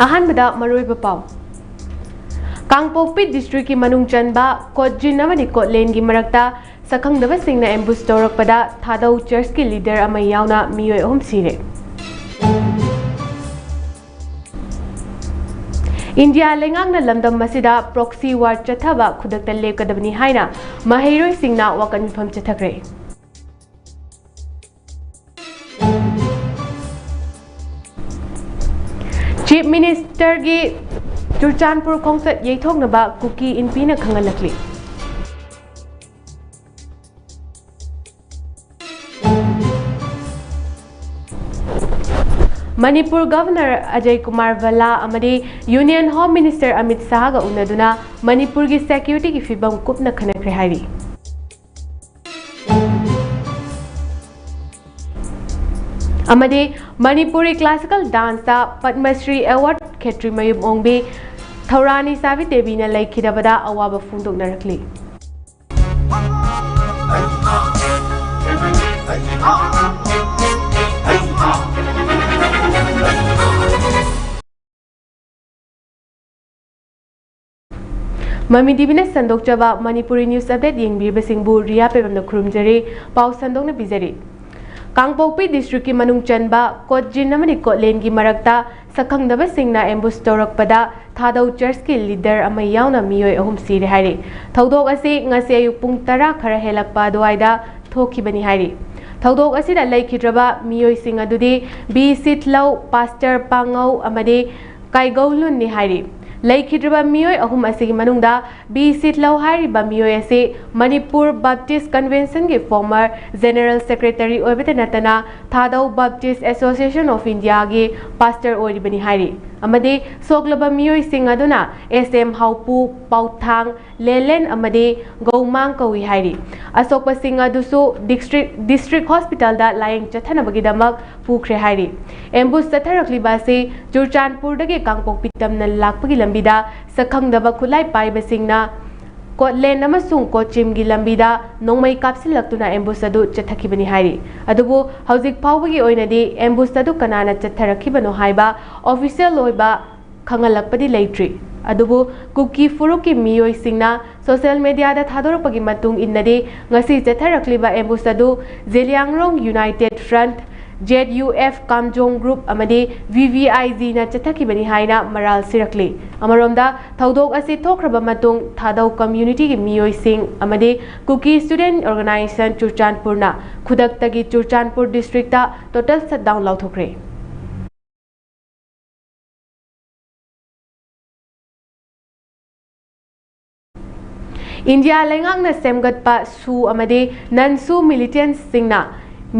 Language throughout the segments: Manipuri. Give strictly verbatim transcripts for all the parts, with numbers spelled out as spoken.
ꯑꯍꯥꯟꯕꯗ ꯃꯔꯨꯑꯣꯏꯕ ꯄꯥꯎ꯫ ꯀꯥꯡꯄꯣꯛꯄꯤ ꯗꯤꯁꯇ꯭ꯔꯤꯛꯀꯤ ꯃꯅꯨꯡ ꯆꯟꯕ ꯀꯣꯠꯖꯤꯟ ꯑꯃꯗꯤ ꯀꯣꯠꯂꯦꯟꯒꯤ ꯃꯔꯛꯇ ꯁꯛꯈꯪꯗꯕꯁꯤꯡꯅ ꯑꯦꯝꯕꯨꯁ ꯇꯧꯔꯛꯄꯗ ꯊꯥꯗꯧ ꯆꯔꯆꯀꯤ ꯂꯤꯗꯔ ꯑꯃ ꯌꯥꯎꯅ ꯃꯤꯑꯣꯏ ꯑꯍꯨꯝ ꯁꯤꯔꯦ꯫ ꯏꯟꯗꯤꯌꯥ ꯂꯩꯉꯥꯛꯅ ꯂꯝꯗꯝ ꯑꯁꯤꯗ ꯄ꯭ꯔꯣꯛꯁꯤ ꯋꯥꯔ ꯆꯠꯊꯕ ꯈꯨꯗꯛꯇ ꯂꯦꯞꯀꯗꯕꯅꯤ ꯍꯥꯏꯅ ꯃꯍꯩꯔꯣꯏꯁꯤꯡꯅ ꯋꯥꯀꯠ ꯃꯤꯐꯝ ꯆꯠꯊꯈ꯭ꯔꯦ꯫ ꯆꯤꯐ ꯃꯤꯅꯤꯁꯇꯔꯒꯤ ꯆꯨꯔꯆꯥꯟꯄꯨꯔ ꯈꯣꯡꯆꯠ ꯌꯩꯊꯣꯛꯅꯕ ꯀꯨꯀꯤ ꯏꯟꯄꯤꯅ ꯈꯪꯍꯜꯂꯛꯂꯤ꯫ ꯃꯅꯤꯄꯨꯔ ꯒꯚꯔꯅꯔ ꯑꯖꯌ ꯀꯨꯃꯥꯔ ꯚꯜꯂꯥ ꯑꯃꯗꯤ ꯌꯨꯅꯤꯌꯟ ꯍꯣꯝ ꯃꯤꯅꯤꯁꯇꯔ ꯑꯃꯤꯠ ꯁꯥꯍꯒ ꯎꯅꯗꯨꯅ ꯃꯅꯤꯄꯨꯔꯒꯤ ꯁꯦꯀ꯭ꯌꯨꯔꯤꯇꯤꯒꯤ ꯐꯤꯕꯝ ꯀꯨꯞꯅ ꯈꯟꯅꯈ꯭ꯔꯦ ꯍꯥꯏꯔꯤ꯫ ꯑꯃꯗꯤ ꯃꯅꯤꯄꯨꯔꯤ ꯀ꯭ꯂꯥꯁꯤꯀꯦꯜ ꯗꯥꯟꯁꯇ ꯄꯗꯃꯁ꯭ꯔꯤ ꯑꯦꯋꯥꯔꯗ ꯈꯦꯇ꯭ꯔꯤꯃꯌꯨꯝ ꯑꯣꯡꯕꯤ ꯊꯧꯔꯥꯅꯤ ꯁꯥꯕꯤ ꯗꯦꯕꯤꯅ ꯂꯩꯈꯤꯗꯕꯗ ꯑꯋꯥꯕ ꯐꯣꯡꯗꯣꯛꯅꯔꯛꯂꯤ꯫ ꯃꯃꯤ ꯇꯤꯚꯤꯅ ꯁꯟꯗꯣꯛꯆꯕ ꯃꯅꯤꯄꯨꯔꯤ ꯅ꯭ꯌꯨꯁ ꯑꯞꯗꯦꯠ ꯌꯦꯡꯕꯤꯔꯤꯕꯁꯤꯡꯕꯨ ꯔꯤꯌꯥ ꯄꯦꯕꯝꯅ ꯈꯨꯔꯨꯝꯖꯔꯤ꯫ ꯄꯥꯎ ꯁꯟꯗꯣꯛꯅ ꯄꯤꯖꯔꯤ꯫ ꯀꯥꯡꯄꯣꯛꯄꯤ ꯗꯤꯁꯇ꯭ꯔꯤꯛꯀꯤ ꯃꯅꯨꯡ ꯆꯟꯕ ꯀꯣꯠꯖꯤꯟ ꯑꯃꯗꯤ ꯀꯣꯠꯂꯦꯟꯒꯤ ꯃꯔꯛꯇ ꯁꯛꯈꯪꯗꯕꯁꯤꯡꯅ ꯑꯦꯝꯕꯨꯁ ꯇꯧꯔꯛꯄꯗ ꯊꯥꯗꯧ ꯆꯔꯆꯀꯤ ꯂꯤꯗꯔ ꯑꯃ ꯌꯥꯎꯅ ꯃꯤꯑꯣꯏ ꯑꯍꯨꯝ ꯁꯤꯔꯦ ꯍꯥꯏꯔꯤ꯫ ꯊꯧꯗꯣꯛ ꯑꯁꯤ ꯉꯁꯤ ꯑꯌꯨꯛ ꯄꯨꯡ ꯇꯔꯥ ꯈꯔ ꯍꯦꯜꯂꯛꯄ ꯑꯗꯨꯋꯥꯏꯗ ꯊꯣꯛꯈꯤꯕꯅꯤ ꯍꯥꯏꯔꯤ꯫ ꯊꯧꯗꯣꯛ ꯑꯁꯤꯗ ꯂꯩꯈꯤꯗ꯭ꯔꯕ ꯃꯤꯑꯣꯏꯁꯤꯡ ꯑꯗꯨꯗꯤ ꯕꯤ ꯁꯤꯠꯂꯧ, ꯄꯥꯁꯇꯔ ꯄꯥꯉꯧ ꯑꯃꯗꯤ ꯀꯥꯏꯒꯧꯂꯨꯟꯅꯤ ꯍꯥꯏꯔꯤ꯫ ꯂꯩꯈꯤꯗ꯭ꯔꯕ ꯃꯤꯑꯣꯏ ꯑꯍꯨꯝ ꯑꯁꯤꯒꯤ ꯃꯅꯨꯡꯗ ꯕꯤ ꯁꯤꯠꯂꯧ ꯍꯥꯏꯔꯤꯕ ꯃꯤꯑꯣꯏ ꯑꯁꯤ ꯃꯅꯤꯄꯨꯔ ꯕꯞꯇꯤꯁ ꯀꯟꯚꯦꯟꯁꯟꯒꯤ ꯐꯣꯔꯃꯔ ꯖꯦꯅꯔꯦꯜ ꯁꯦꯀ꯭ꯔꯦꯇꯔꯤ ꯑꯣꯏꯕꯇ ꯅꯠꯇꯅ ꯊꯥꯗꯧ ꯕꯞꯇꯤꯁ ꯑꯦꯁꯣꯁꯤꯌꯦꯁꯟ ꯑꯣꯐ ꯏꯟꯗꯤꯌꯥꯒꯤ ꯄꯥꯁꯇꯔ ꯑꯣꯏꯔꯤꯕꯅꯤ ꯍꯥꯏꯔꯤ꯫ ꯑꯃꯗꯤ ꯁꯣꯛꯂꯕ ꯃꯤꯑꯣꯏꯁꯤꯡ ꯑꯗꯨꯅ ꯑꯦꯁ ꯑꯦꯝ ꯍꯥꯎꯄꯨ, ꯄꯥꯎꯊꯥꯡ, ꯂꯦꯂꯦꯟ ꯑꯃꯗꯤ ꯒꯧꯃꯥꯡ ꯀꯧꯏ ꯍꯥꯏꯔꯤ꯫ ꯑꯁꯣꯛꯄꯁꯤꯡ ꯑꯗꯨꯁꯨ ꯗꯤꯁꯇ꯭ꯔꯤꯛ, ꯗꯤꯁꯇ꯭ꯔꯤꯛ ꯍꯣꯁꯄꯤꯇꯥꯜꯗ ꯂꯥꯌꯦꯡ ꯆꯠꯊꯅꯕꯒꯤꯗꯃꯛ ꯄꯨꯈ꯭ꯔꯦ ꯍꯥꯏꯔꯤ꯫ ꯑꯦꯝꯕꯨꯁ ꯆꯠꯊꯔꯛꯂꯤꯕ ꯑꯁꯤ ꯆꯨꯔꯆꯥꯟꯄꯨꯔꯗꯒꯤ ꯀꯥꯡꯄꯣꯛꯄꯤ ꯇꯝꯅ ꯂꯥꯛꯄꯒꯤ ꯂꯝꯕꯤꯗ ꯁꯛꯈꯪꯗꯕ ꯈꯨꯠꯂꯥꯏ ꯄꯥꯏꯕꯁꯤꯡꯅ ꯀꯣꯠꯂꯦꯟ ꯑꯃꯁꯨꯡ ꯀꯣꯆꯤꯝꯒꯤ ꯂꯝꯕꯤꯗ ꯅꯣꯡꯃꯩ ꯀꯥꯞꯁꯤꯜꯂꯛꯇꯨꯅ ꯑꯦꯝꯕꯨꯁ ꯑꯗꯨ ꯆꯠꯊꯈꯤꯕꯅꯤ ꯍꯥꯏꯔꯤ꯫ ꯑꯗꯨꯕꯨ ꯍꯧꯖꯤꯛ ꯐꯥꯎꯕꯒꯤ ꯑꯣꯏꯅꯗꯤ ꯑꯦꯝꯕꯨꯁ ꯑꯗꯨ ꯀꯅꯥꯅ ꯆꯠꯊꯔꯛꯈꯤꯕꯅꯣ ꯍꯥꯏꯕ ꯑꯣꯐꯤꯁꯤꯌꯦꯜ ꯑꯣꯏꯕ ꯈꯪꯍꯜꯂꯛꯄꯗꯤ ꯂꯩꯇ꯭ꯔꯤ꯫ ꯑꯗꯨꯕꯨ ꯀꯨꯀꯤ ꯐꯨꯔꯨꯞꯀꯤ ꯃꯤꯑꯣꯏꯁꯤꯡꯅ ꯁꯣꯁꯤꯌꯦꯜ ꯃꯦꯗꯤꯌꯥꯗ ꯊꯥꯗꯣꯔꯛꯄꯒꯤ ꯃꯇꯨꯡ ꯏꯟꯅꯗꯤ, ꯉꯁꯤ ꯆꯠꯊꯔꯛꯂꯤꯕ ꯑꯦꯝꯕꯨꯁ ꯑꯗꯨ Zeliangrong united front, Z U F Kamjong group ꯑꯃꯗꯤ ꯚꯤ ꯚꯤ ꯑꯥꯏ ꯖꯤꯅ ꯆꯠꯊꯈꯤꯕꯅꯤ ꯍꯥꯏꯅ ꯃꯔꯥꯜ ꯁꯤꯔꯛꯂꯤ꯫ ꯑꯃꯔꯣꯝꯗ, ꯊꯧꯗꯣꯛ ꯑꯁꯤ ꯊꯣꯛꯈ꯭ꯔꯕ ꯃꯇꯨꯡ ꯊꯥꯗꯧ ꯀꯝꯃ꯭ꯌꯨꯅꯤꯇꯤꯒꯤ ꯃꯤꯑꯣꯏꯁꯤꯡ ꯑꯃꯗꯤ ꯀꯨꯀꯤ ꯁ꯭ꯇꯨꯗꯦꯟꯠ ꯑꯣꯔꯒꯅꯥꯏꯖꯦꯁꯟ ꯆꯨꯔꯆꯥꯟꯄꯨꯔꯅ ꯈꯨꯗꯛꯇꯒꯤ ꯆꯨꯔꯆꯥꯟꯄꯨꯔ ꯗꯤꯁꯇ꯭ꯔꯤꯛꯇ ꯇꯣꯇꯦꯜ ꯁꯠꯗꯥꯎꯟ ꯂꯥꯎꯊꯣꯛꯈ꯭ꯔꯦ꯫ ꯏꯟꯗꯤꯌꯥ ꯂꯩꯉꯥꯛꯅ ꯁꯦꯝꯒꯠꯄ ꯁꯨ ꯑꯃꯗꯤ ꯅꯟ ꯁꯨ ꯃꯤꯂꯤꯇꯦꯟꯠꯁꯤꯡꯅ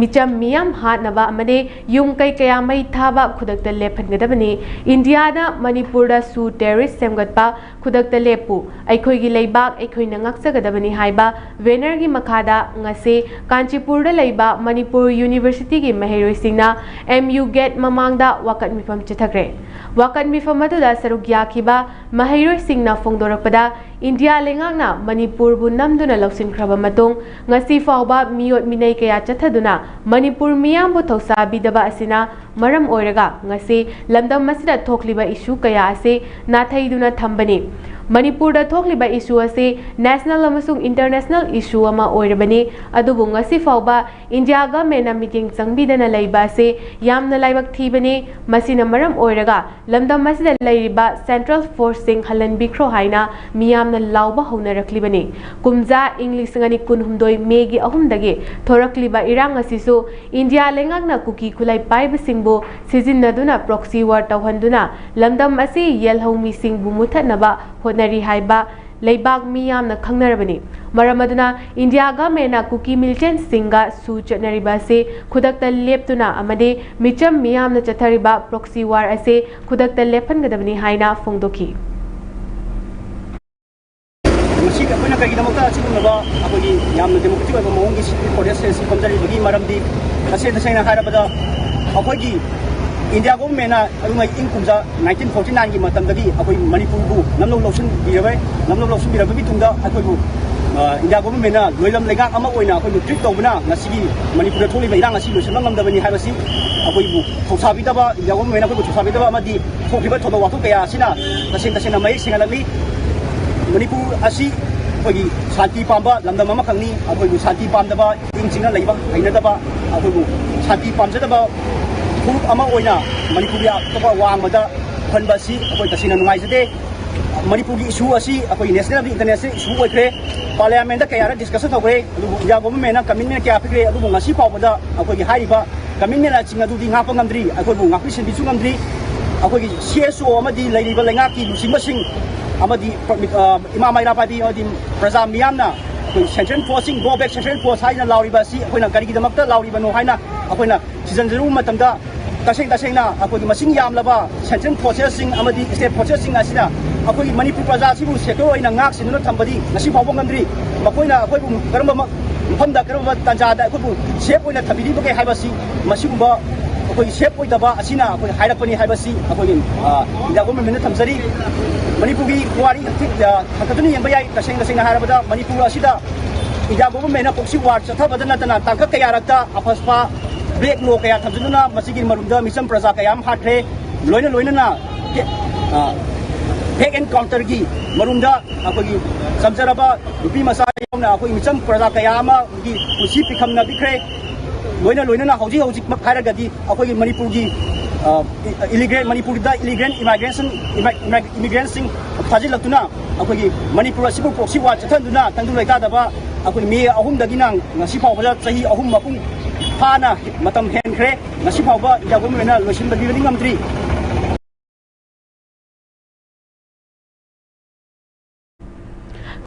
ꯃꯤꯆꯝ ꯃꯤꯌꯥꯝ ꯍꯥꯠꯅꯕ ꯑꯃꯗꯤ ꯌꯨꯝ ꯀꯩ ꯀꯌꯥ ꯃꯩ ꯊꯥꯕ ꯈꯨꯗꯛꯇ ꯂꯦꯞꯍꯟꯒꯗꯕꯅꯤ꯫ ꯏꯟꯗꯤꯌꯥꯅ ꯃꯅꯤꯄꯨꯔꯗ ꯁꯨ ꯇꯦꯔꯣꯔꯤꯁ ꯁꯦꯝꯒꯠꯄ ꯈꯨꯗꯛꯇ ꯂꯦꯞꯄꯨ꯫ ꯑꯩꯈꯣꯏꯒꯤ ꯂꯩꯕꯥꯛ ꯑꯩꯈꯣꯏꯅ ꯉꯥꯛꯆꯒꯗꯕꯅꯤ ꯍꯥꯏꯕ ꯕꯦꯅꯔꯒꯤ ꯃꯈꯥꯗ ꯉꯁꯤ ꯀꯥꯟꯆꯤꯄꯨꯔꯗ ꯂꯩꯕ ꯃꯅꯤꯄꯨꯔ ꯌꯨꯅꯤꯚꯔꯁꯤꯇꯤꯒꯤ ꯃꯍꯩꯔꯣꯏꯁꯤꯡꯅ ꯑꯦꯝ ꯌꯨ ꯒꯦꯠ ꯃꯃꯥꯡꯗ ꯋꯥꯀꯠ ꯃꯤꯐꯝ ꯆꯠꯊꯈ꯭ꯔꯦ꯫ ꯋꯥꯀꯠ ꯃꯤꯐꯝ ꯑꯗꯨꯗ ꯁꯔꯨꯛ ꯌꯥꯈꯤꯕ ꯃꯍꯩꯔꯣꯏꯁꯤꯡꯅ ꯐꯣꯡꯗꯣꯔꯛꯄꯗ, ꯏꯟꯗꯤꯌꯥ ꯂꯩꯉꯥꯛꯅ ꯃꯅꯤꯄꯨꯔꯕꯨ ꯅꯝꯗꯨꯅ ꯂꯧꯁꯤꯟꯈ꯭ꯔꯕ ꯃꯇꯨꯡ, ꯉꯁꯤ ꯐꯥꯎꯕ ꯃꯤꯑꯣꯠ ꯃꯤꯅꯩ ꯀꯌꯥ ꯆꯠꯊꯗꯨꯅ ꯃꯅꯤꯄꯨꯔ ꯃꯤꯌꯥꯝꯕꯨ ꯊꯧꯁꯥꯕꯤꯗꯕ ꯑꯁꯤꯅ ꯃꯔꯝ ꯑꯣꯏꯔꯒ ꯉꯁꯤ ꯂꯝꯗꯝ ꯑꯁꯤꯗ ꯊꯣꯛꯂꯤꯕ ꯏꯁꯨ ꯀꯌꯥ ꯑꯁꯤ ꯅꯥꯊꯩꯗꯨꯅ ꯊꯝꯕꯅꯤ꯫ ꯃꯅꯤꯄꯨꯔꯗ ꯊꯣꯛꯂꯤꯕ ꯏꯁꯨ ꯑꯁꯤ ꯅꯦꯁꯅꯦꯜ ꯑꯃꯁꯨꯡ ꯏꯟꯇꯔꯅꯦꯁꯅꯦꯜ ꯏꯁꯨ ꯑꯃ ꯑꯣꯏꯔꯕꯅꯤ꯫ ꯑꯗꯨꯕꯨ ꯉꯁꯤ ꯐꯥꯎꯕ ꯏꯟꯗꯤꯌꯥ ꯒꯚꯔꯟꯃꯦꯟꯠꯅ ꯃꯤꯠꯌꯦꯡ ꯆꯪꯕꯤꯗꯅ ꯂꯩꯕ ꯑꯁꯤ ꯌꯥꯝꯅ ꯂꯥꯏꯕꯛ ꯊꯤꯕꯅꯤ꯫ ꯃꯁꯤꯅ ꯃꯔꯝ ꯑꯣꯏꯔꯒ ꯂꯝꯗꯝ ꯑꯁꯤꯗ ꯂꯩꯔꯤꯕ ꯁꯦꯟꯇ꯭ꯔꯦꯜ ꯐꯣꯔꯁꯁꯤꯡ ꯍꯜꯍꯟꯕꯤꯈ꯭ꯔꯣ ꯍꯥꯏꯅ ꯃꯤꯌꯥꯝꯅ ꯂꯥꯎꯕ ꯍꯧꯅꯔꯛꯂꯤꯕꯅꯤ꯫ ꯀꯨꯝꯖꯥ ꯏꯪ ꯂꯤꯁꯤꯡ ꯑꯅꯤ ꯀꯨꯟꯍꯨꯝꯗꯣꯏ ꯃꯦꯒꯤ ꯑꯍꯨꯝꯗꯒꯤ ꯊꯣꯔꯛꯂꯤꯕ ꯏꯔꯥꯡ ꯑꯁꯤꯁꯨ ꯏꯟꯗꯤꯌꯥ ꯂꯩꯉꯥꯛꯅ ꯀꯨꯀꯤ ꯈꯨꯠꯂꯥꯏ ꯄꯥꯏꯕꯁꯤꯡꯕꯨ ꯁꯤꯖꯤꯟꯅꯗꯨꯅ ꯄ꯭ꯔꯣꯛꯁꯤ ꯋꯥꯔ ꯇꯧꯍꯟꯗꯨꯅ ꯂꯝꯗꯝ ꯑꯁꯤ ꯌꯦꯜꯍꯧ ꯃꯤꯁꯤꯡꯕꯨ ꯃꯨꯊꯠꯅꯕ ꯍꯣꯠꯅꯔꯤ ꯍꯥꯏꯕ ꯂꯩꯕꯥꯛ ꯃꯤꯌꯥꯝꯅ ꯈꯪꯅꯔꯕꯅꯤ꯫ ꯃꯔꯝ ꯑꯗꯨꯅ ꯏꯟꯗꯤꯌꯥ ꯒꯚꯔꯟꯃꯦꯟꯠꯅ ꯀꯨꯀꯤ ꯃꯤꯂꯤꯇꯦꯟꯠꯁꯤꯡꯒ ꯁꯨ ꯆꯠꯅꯔꯤꯕ ꯑꯁꯤ ꯈꯨꯗꯛꯇ ꯂꯦꯞꯇꯨꯅ ꯑꯃꯗꯤ ꯃꯤꯆꯝ ꯃꯤꯌꯥꯝꯅ ꯆꯠꯊꯔꯤꯕ ꯄ꯭ꯔꯣꯛꯁꯤ ꯋꯥꯔ ꯑꯁꯤ ꯈꯨꯗꯛꯇ ꯂꯦꯞꯍꯟꯒꯗꯕꯅꯤ ꯍꯥꯏꯅ ꯐꯣꯡꯗꯣꯛꯈꯤ꯫ ꯃꯁꯤ ꯑꯩꯈꯣꯏꯅ ꯀꯔꯤꯒꯤꯗꯃꯛꯇ ꯑꯁꯤꯒꯨꯝꯂꯕ ꯑꯩꯈꯣꯏꯒꯤ ꯌꯥꯝꯅ ꯗꯦꯃꯣꯀ꯭ꯔꯦꯇꯤꯛ ꯑꯣꯏꯕ ꯃꯑꯣꯡꯒꯤ ꯁꯤꯠ ꯄ꯭ꯔꯣꯇꯦꯁ ꯑꯁꯤ ꯐꯝꯖꯔꯤꯕꯒꯤ ꯃꯔꯝꯗꯤ, ꯇꯁꯦꯡ ꯇꯁꯦꯡꯅ ꯍꯥꯏꯔꯕꯗ, ꯑꯩꯈꯣꯏꯒꯤ ꯏꯟꯗꯤꯌꯥ ꯒꯣꯚꯔꯟꯃꯦꯟꯅ ꯑꯗꯨꯉꯩ ꯏꯪ ꯀꯨꯝꯖꯥ ꯅꯥꯏꯟꯇꯤꯟ ꯐꯣꯔꯇꯤ ꯅꯥꯏꯟꯒꯤ ꯃꯇꯝꯗꯒꯤ ꯑꯩꯈꯣꯏ ꯃꯅꯤꯄꯨꯔꯕꯨ ꯅꯝꯂꯧ ꯂꯧꯁꯤꯟꯕꯤꯔꯕ, ꯅꯝꯂꯧ ꯂꯧꯁꯤꯟꯕꯤꯔꯕꯒꯤ ꯇꯨꯡꯗ ꯑꯩꯈꯣꯏꯕꯨ, ꯑ, ꯏꯟꯗꯤꯌꯥ ꯒꯣꯚꯔꯟꯃꯦꯟꯅ ꯂꯣꯏꯂꯝ ꯂꯩꯉꯥꯛ ꯑꯃ ꯑꯣꯏꯅ ꯑꯩꯈꯣꯏꯕꯨ ꯇ꯭ꯔꯤꯠ ꯇꯧꯕꯅ ꯉꯁꯤꯒꯤ ꯃꯅꯤꯄꯨꯔꯗ ꯊꯣꯛꯂꯤꯕ ꯏꯔꯥꯡ ꯑꯁꯤ ꯂꯣꯏꯁꯤꯟꯕ ꯉꯝꯗꯕꯅꯤ ꯍꯥꯏꯕꯁꯤ ꯑꯩꯈꯣꯏꯕꯨ ꯊꯧꯁꯥꯕꯤꯗꯕ, ꯏꯟꯗꯤꯌꯥ ꯒꯣꯚꯔꯟꯃꯦꯟꯅ ꯑꯩꯈꯣꯏꯕꯨ ꯊꯧꯁꯥꯕꯤꯗꯕ ꯑꯃꯗꯤ ꯊꯣꯛꯈꯤꯕ ꯊꯧꯗꯣꯛ ꯋꯥꯊꯣꯛ ꯀꯌꯥ ꯑꯁꯤꯅ ꯇꯁꯦꯡ ꯇꯁꯦꯡꯅ ꯃꯌꯦꯛ ꯁꯦꯡꯍꯜꯂꯛꯂꯤ꯫ ꯃꯅꯤꯄꯨꯔ ꯑꯁꯤ ꯑꯩꯈꯣꯏꯒꯤ ꯁꯥꯟꯇꯤ ꯄꯥꯝꯕ ꯂꯝꯗꯝ ꯑꯃꯈꯛꯅꯤ꯫ ꯑꯩꯈꯣꯏꯕꯨ ꯁꯥꯟꯇꯤ ꯄꯥꯝꯗꯕ, ꯏꯪ ꯆꯤꯛꯅ ꯂꯩꯕ ꯍꯩꯅꯗꯕ, ꯑꯩꯈꯣꯏꯕꯨ ꯁꯥꯟꯇꯤ ꯄꯥꯝꯖꯗꯕ ꯐꯨꯔꯨꯞ ꯑꯃ ꯑꯣꯏꯅ ꯃꯅꯤꯄꯨꯔꯒꯤ ꯑꯇꯣꯞꯄ ꯋꯥꯡꯃꯗ ꯎꯍꯟꯕ ꯑꯁꯤ ꯑꯩꯈꯣꯏ ꯇꯁꯦꯡꯅ ꯅꯨꯡꯉꯥꯏꯖꯗꯦ꯫ ꯃꯅꯤꯄꯨꯔꯒꯤ ꯏꯁꯨ ꯑꯁꯤ ꯑꯩꯈꯣꯏ ꯅꯦꯁꯅꯦꯜ ꯑꯃꯗꯤ ꯏꯟꯇꯔꯅꯦꯁꯅꯦꯜ ꯏꯁꯨ ꯑꯣꯏꯈ꯭ꯔꯦ꯫ ꯄꯥꯔꯂꯤꯌꯥꯃꯦꯟꯗ ꯀꯌꯥꯔꯛ ꯗꯤꯁꯀꯁꯟ ꯇꯧꯈ꯭ꯔꯦ, ꯑꯗꯨꯕꯨ ꯏꯟꯗꯤꯌꯥ ꯒꯣꯚꯔꯟꯃꯦꯟꯅ ꯀꯃꯤꯠꯃꯦꯟ ꯀꯌꯥ ꯄꯤꯈ꯭ꯔꯦ, ꯑꯗꯨꯕꯨ ꯉꯁꯤ ꯐꯥꯎꯕꯗ ꯑꯩꯈꯣꯏꯒꯤ ꯍꯥꯏꯔꯤꯕ ꯀꯃꯤꯠꯃꯦꯟꯁꯤꯡ ꯑꯗꯨꯗꯤ ꯉꯥꯛꯄ ꯉꯝꯗ꯭ꯔꯤ, ꯑꯩꯈꯣꯏꯕꯨ ꯉꯥꯛꯄꯤ ꯁꯦꯟꯕꯤꯁꯨ ꯉꯝꯗ꯭ꯔꯤ꯫ ꯑꯩꯈꯣꯏꯒꯤ ꯁꯤ ꯑꯦꯁ ꯑꯣ ꯑꯃꯗꯤ ꯂꯩꯔꯤꯕ ꯂꯩꯉꯥꯛꯀꯤ ꯂꯨꯆꯤꯡꯕꯁꯤꯡ ꯑꯃꯗꯤ ꯄ꯭ꯔ-, ꯑ, ꯏꯃꯥ ꯃꯩꯔꯥ ꯄꯥꯏꯕꯤ ꯑꯃꯗꯤ ꯄ꯭ꯔꯖꯥ ꯃꯤꯌꯥꯝꯅ ꯑꯩꯈꯣꯏ central ꯐꯣꯔꯁꯁꯤꯡ, "Go back central force" ꯍꯥꯏꯅ ꯂꯥꯎꯔꯤꯕ ꯑꯁꯤ ꯑꯩꯈꯣꯏꯅ ꯀꯔꯤꯒꯤꯗꯃꯛꯇ ꯂꯥꯎꯔꯤꯕꯅꯣ ꯍꯥꯏꯅ ꯑꯩꯈꯣꯏꯅ ꯊꯤꯖꯤꯟꯖꯔꯨꯕ ꯃꯇꯝꯗ, ꯇꯁꯦꯡ ꯇꯁꯦꯡꯅ ꯑꯩꯈꯣꯏꯒꯤ ꯃꯁꯤꯡ ꯌꯥꯝꯂꯕ ꯁꯦꯟꯇ꯭ꯔꯦꯜ ꯐꯣꯔꯁꯦꯁꯁꯤꯡ ꯑꯃꯗꯤ ꯁ꯭ꯇꯦꯠ ꯐꯣꯔꯁꯦꯁꯁꯤꯡ ꯑꯁꯤꯅ ꯑꯩꯈꯣꯏꯒꯤ ꯃꯅꯤꯄꯨꯔ ꯄ꯭ꯔꯖꯥ ꯑꯁꯤꯕꯨ ꯁꯦꯀ꯭ꯌꯣꯔ ꯑꯣꯏꯅ ꯉꯥꯛ ꯁꯦꯟꯗꯨꯅ ꯊꯝꯕꯗꯤ ꯉꯁꯤ ꯐꯥꯎꯕ ꯉꯝꯗ꯭ꯔꯤ꯫ ꯃꯈꯣꯏꯅ ꯑꯩꯈꯣꯏꯕꯨ ꯀꯔꯝꯕ ꯃ-, ꯃꯐꯝꯗ, ꯀꯔꯝꯕ ꯇꯥꯟꯖꯥꯗ ꯑꯩꯈꯣꯏꯕꯨ ꯁꯦꯐ ꯑꯣꯏꯅ ꯊꯝꯕꯤꯔꯤꯕꯒꯦ ꯍꯥꯏꯕꯁꯤ, ꯃꯁꯤꯒꯨꯝꯕ ꯑꯩꯈꯣꯏ ꯁꯦꯐ ꯑꯣꯏꯗꯕ ꯑꯁꯤꯅ ꯑꯩꯈꯣꯏ ꯍꯥꯏꯔꯛꯄꯅꯤ ꯍꯥꯏꯕꯁꯤ ꯑꯩꯈꯣꯏꯒꯤ, ꯑ, ꯏꯟꯗꯤꯌꯥ ꯒꯣꯚꯔꯟꯃꯦꯟꯠꯅ ꯊꯝꯖꯔꯤ꯫ ꯃꯅꯤꯄꯨꯔꯒꯤ ꯄꯨꯋꯥꯔꯤ ꯍꯛꯊꯦꯡ-, ꯑ, ꯍꯟꯀꯠꯇꯨꯅ ꯌꯦꯡꯕ ꯌꯥꯏ꯫ ꯇꯁꯦꯡ ꯇꯁꯦꯡꯅ ꯍꯥꯏꯔꯕꯗ ꯃꯅꯤꯄꯨꯔ ꯑꯁꯤꯗ ꯏꯟꯗꯤꯌꯥ ꯒꯣꯚꯔꯟꯃꯦꯟꯠꯅ proxy war ꯆꯠꯊꯕꯗ ꯅꯠꯇꯅ ꯇꯥꯡꯀꯛ ꯀꯌꯥꯔꯛꯇ ꯑꯐꯁꯄꯥ black law ꯀꯌꯥ ꯊꯝꯖꯤꯟꯗꯨꯅ ꯃꯁꯤꯒꯤ ꯃꯔꯨꯝꯗ ꯃꯤꯆꯝ ꯄ꯭ꯔꯖꯥ ꯀꯌꯥ ꯑꯃ ꯍꯥꯠꯈ꯭ꯔꯦ꯫ ꯂꯣꯏꯅ ꯂꯣꯏꯅꯅ, ꯑ, fake encounterꯒꯤ ꯃꯔꯨꯝꯗ ꯑꯩꯈꯣꯏꯒꯤ ꯆꯝꯖꯔꯕ ꯅꯨꯄꯤ ꯃꯆꯥ ꯌꯥꯎꯅ ꯑꯩꯈꯣꯏꯒꯤ ꯃꯤꯆꯝ ꯄ꯭ꯔꯖꯥ ꯀꯌꯥ ꯑꯃꯒꯤ ꯄꯨꯟꯁꯤ ꯄꯤꯈꯝꯅ ꯄꯤꯈ꯭ꯔꯦ꯫ ꯂꯣꯏꯅ ꯂꯣꯏꯅꯅ ꯍꯧꯖꯤꯛ ꯍꯧꯖꯤꯛꯃꯛ ꯍꯥꯏꯔꯒꯗꯤ ꯑꯩꯈꯣꯏꯒꯤ ꯃꯅꯤꯄꯨꯔꯒꯤ, ꯑ, illegal, ꯃꯅꯤꯄꯨꯔꯗ illegal immigration, immi-, immi-, immigrantꯁꯤꯡ ꯊꯥꯖꯤꯜꯂꯛꯇꯨꯅ ꯑꯩꯈꯣꯏꯒꯤ ꯃꯅꯤꯄꯨꯔ ꯑꯁꯤꯕꯨ proxy war ꯆꯠꯊꯍꯟꯗꯨꯅ ꯇꯪꯗꯨ ꯂꯩꯇꯥꯗꯕ ꯑꯩꯈꯣꯏ ꯃꯦ ꯑꯍꯨꯝꯗꯒꯤꯅ ꯉꯁꯤ ꯐꯥꯎꯕꯗ ꯆꯍꯤ ꯑꯍꯨꯝ ꯃꯄꯨꯡ ꯐꯥꯅ ꯃꯇꯝ ꯍꯦꯟꯈ꯭ꯔꯦ꯫ ꯉꯁꯤ ꯐꯥꯎꯕ ꯏꯟꯗꯤꯌꯥ ꯒꯣꯚꯔꯟꯃꯦꯟꯠꯅ ꯂꯣꯏꯁꯤꯟꯕꯤꯕꯗꯤ ꯉꯝꯗ꯭ꯔꯤ꯫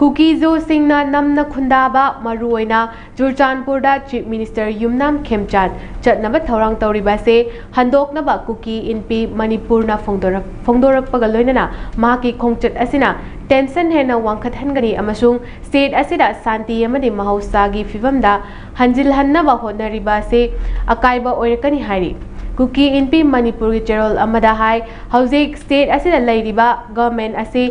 ꯀꯨꯀꯤꯖꯨꯁꯤꯡꯅ ꯅꯝꯅ ꯈꯨꯟꯗꯥꯕ, ꯃꯔꯨꯑꯣꯏꯅ ꯆꯨꯔꯆꯥꯟꯄꯨꯔꯗ Chief Minister ꯌꯨꯝꯅꯥꯝ ꯈꯦꯝꯆꯥꯟ ꯆꯠꯅꯕ ꯊꯧꯔꯥꯡ ꯇꯧꯔꯤꯕ ꯑꯁꯤ ꯍꯟꯗꯣꯛꯅꯕ ꯀꯨꯀꯤ ꯏꯟꯄꯤ ꯃꯅꯤꯄꯨꯔꯅ ꯐꯣꯡꯗꯣꯔꯛ-, ꯐꯣꯡꯗꯣꯔꯛꯄꯒ ꯂꯣꯏꯅꯅ ꯃꯍꯥꯛꯀꯤ ꯈꯣꯡꯆꯠ ꯑꯁꯤꯅ tension ꯍꯦꯟꯅ ꯋꯥꯡꯈꯠꯍꯟꯒꯅꯤ ꯑꯃꯁꯨꯡ state ꯑꯁꯤꯗ ꯁꯥꯟꯇꯤ ꯑꯃꯗꯤ ꯃꯍꯧꯁꯥꯒꯤ ꯐꯤꯕꯝꯗ ꯍꯟꯖꯤꯜꯍꯟꯅꯕ ꯍꯣꯠꯅꯔꯤꯕ ꯑꯁꯤ ꯑꯀꯥꯏꯕ ꯑꯣꯏꯔꯛꯀꯅꯤ ꯍꯥꯏꯔꯤ꯫ ꯀꯨꯀꯤ ꯏꯟꯄꯤ ꯃꯅꯤꯄꯨꯔꯒꯤ ꯆꯦꯔꯣꯜ ꯑꯃꯗ ꯍꯥꯏ, ꯍꯧꯖꯤꯛ ꯁ꯭ꯇꯦꯠ ꯑꯁꯤꯗ ꯂꯩꯔꯤꯕ ꯒꯚꯔꯟꯃꯦꯟꯠ ꯑꯁꯤ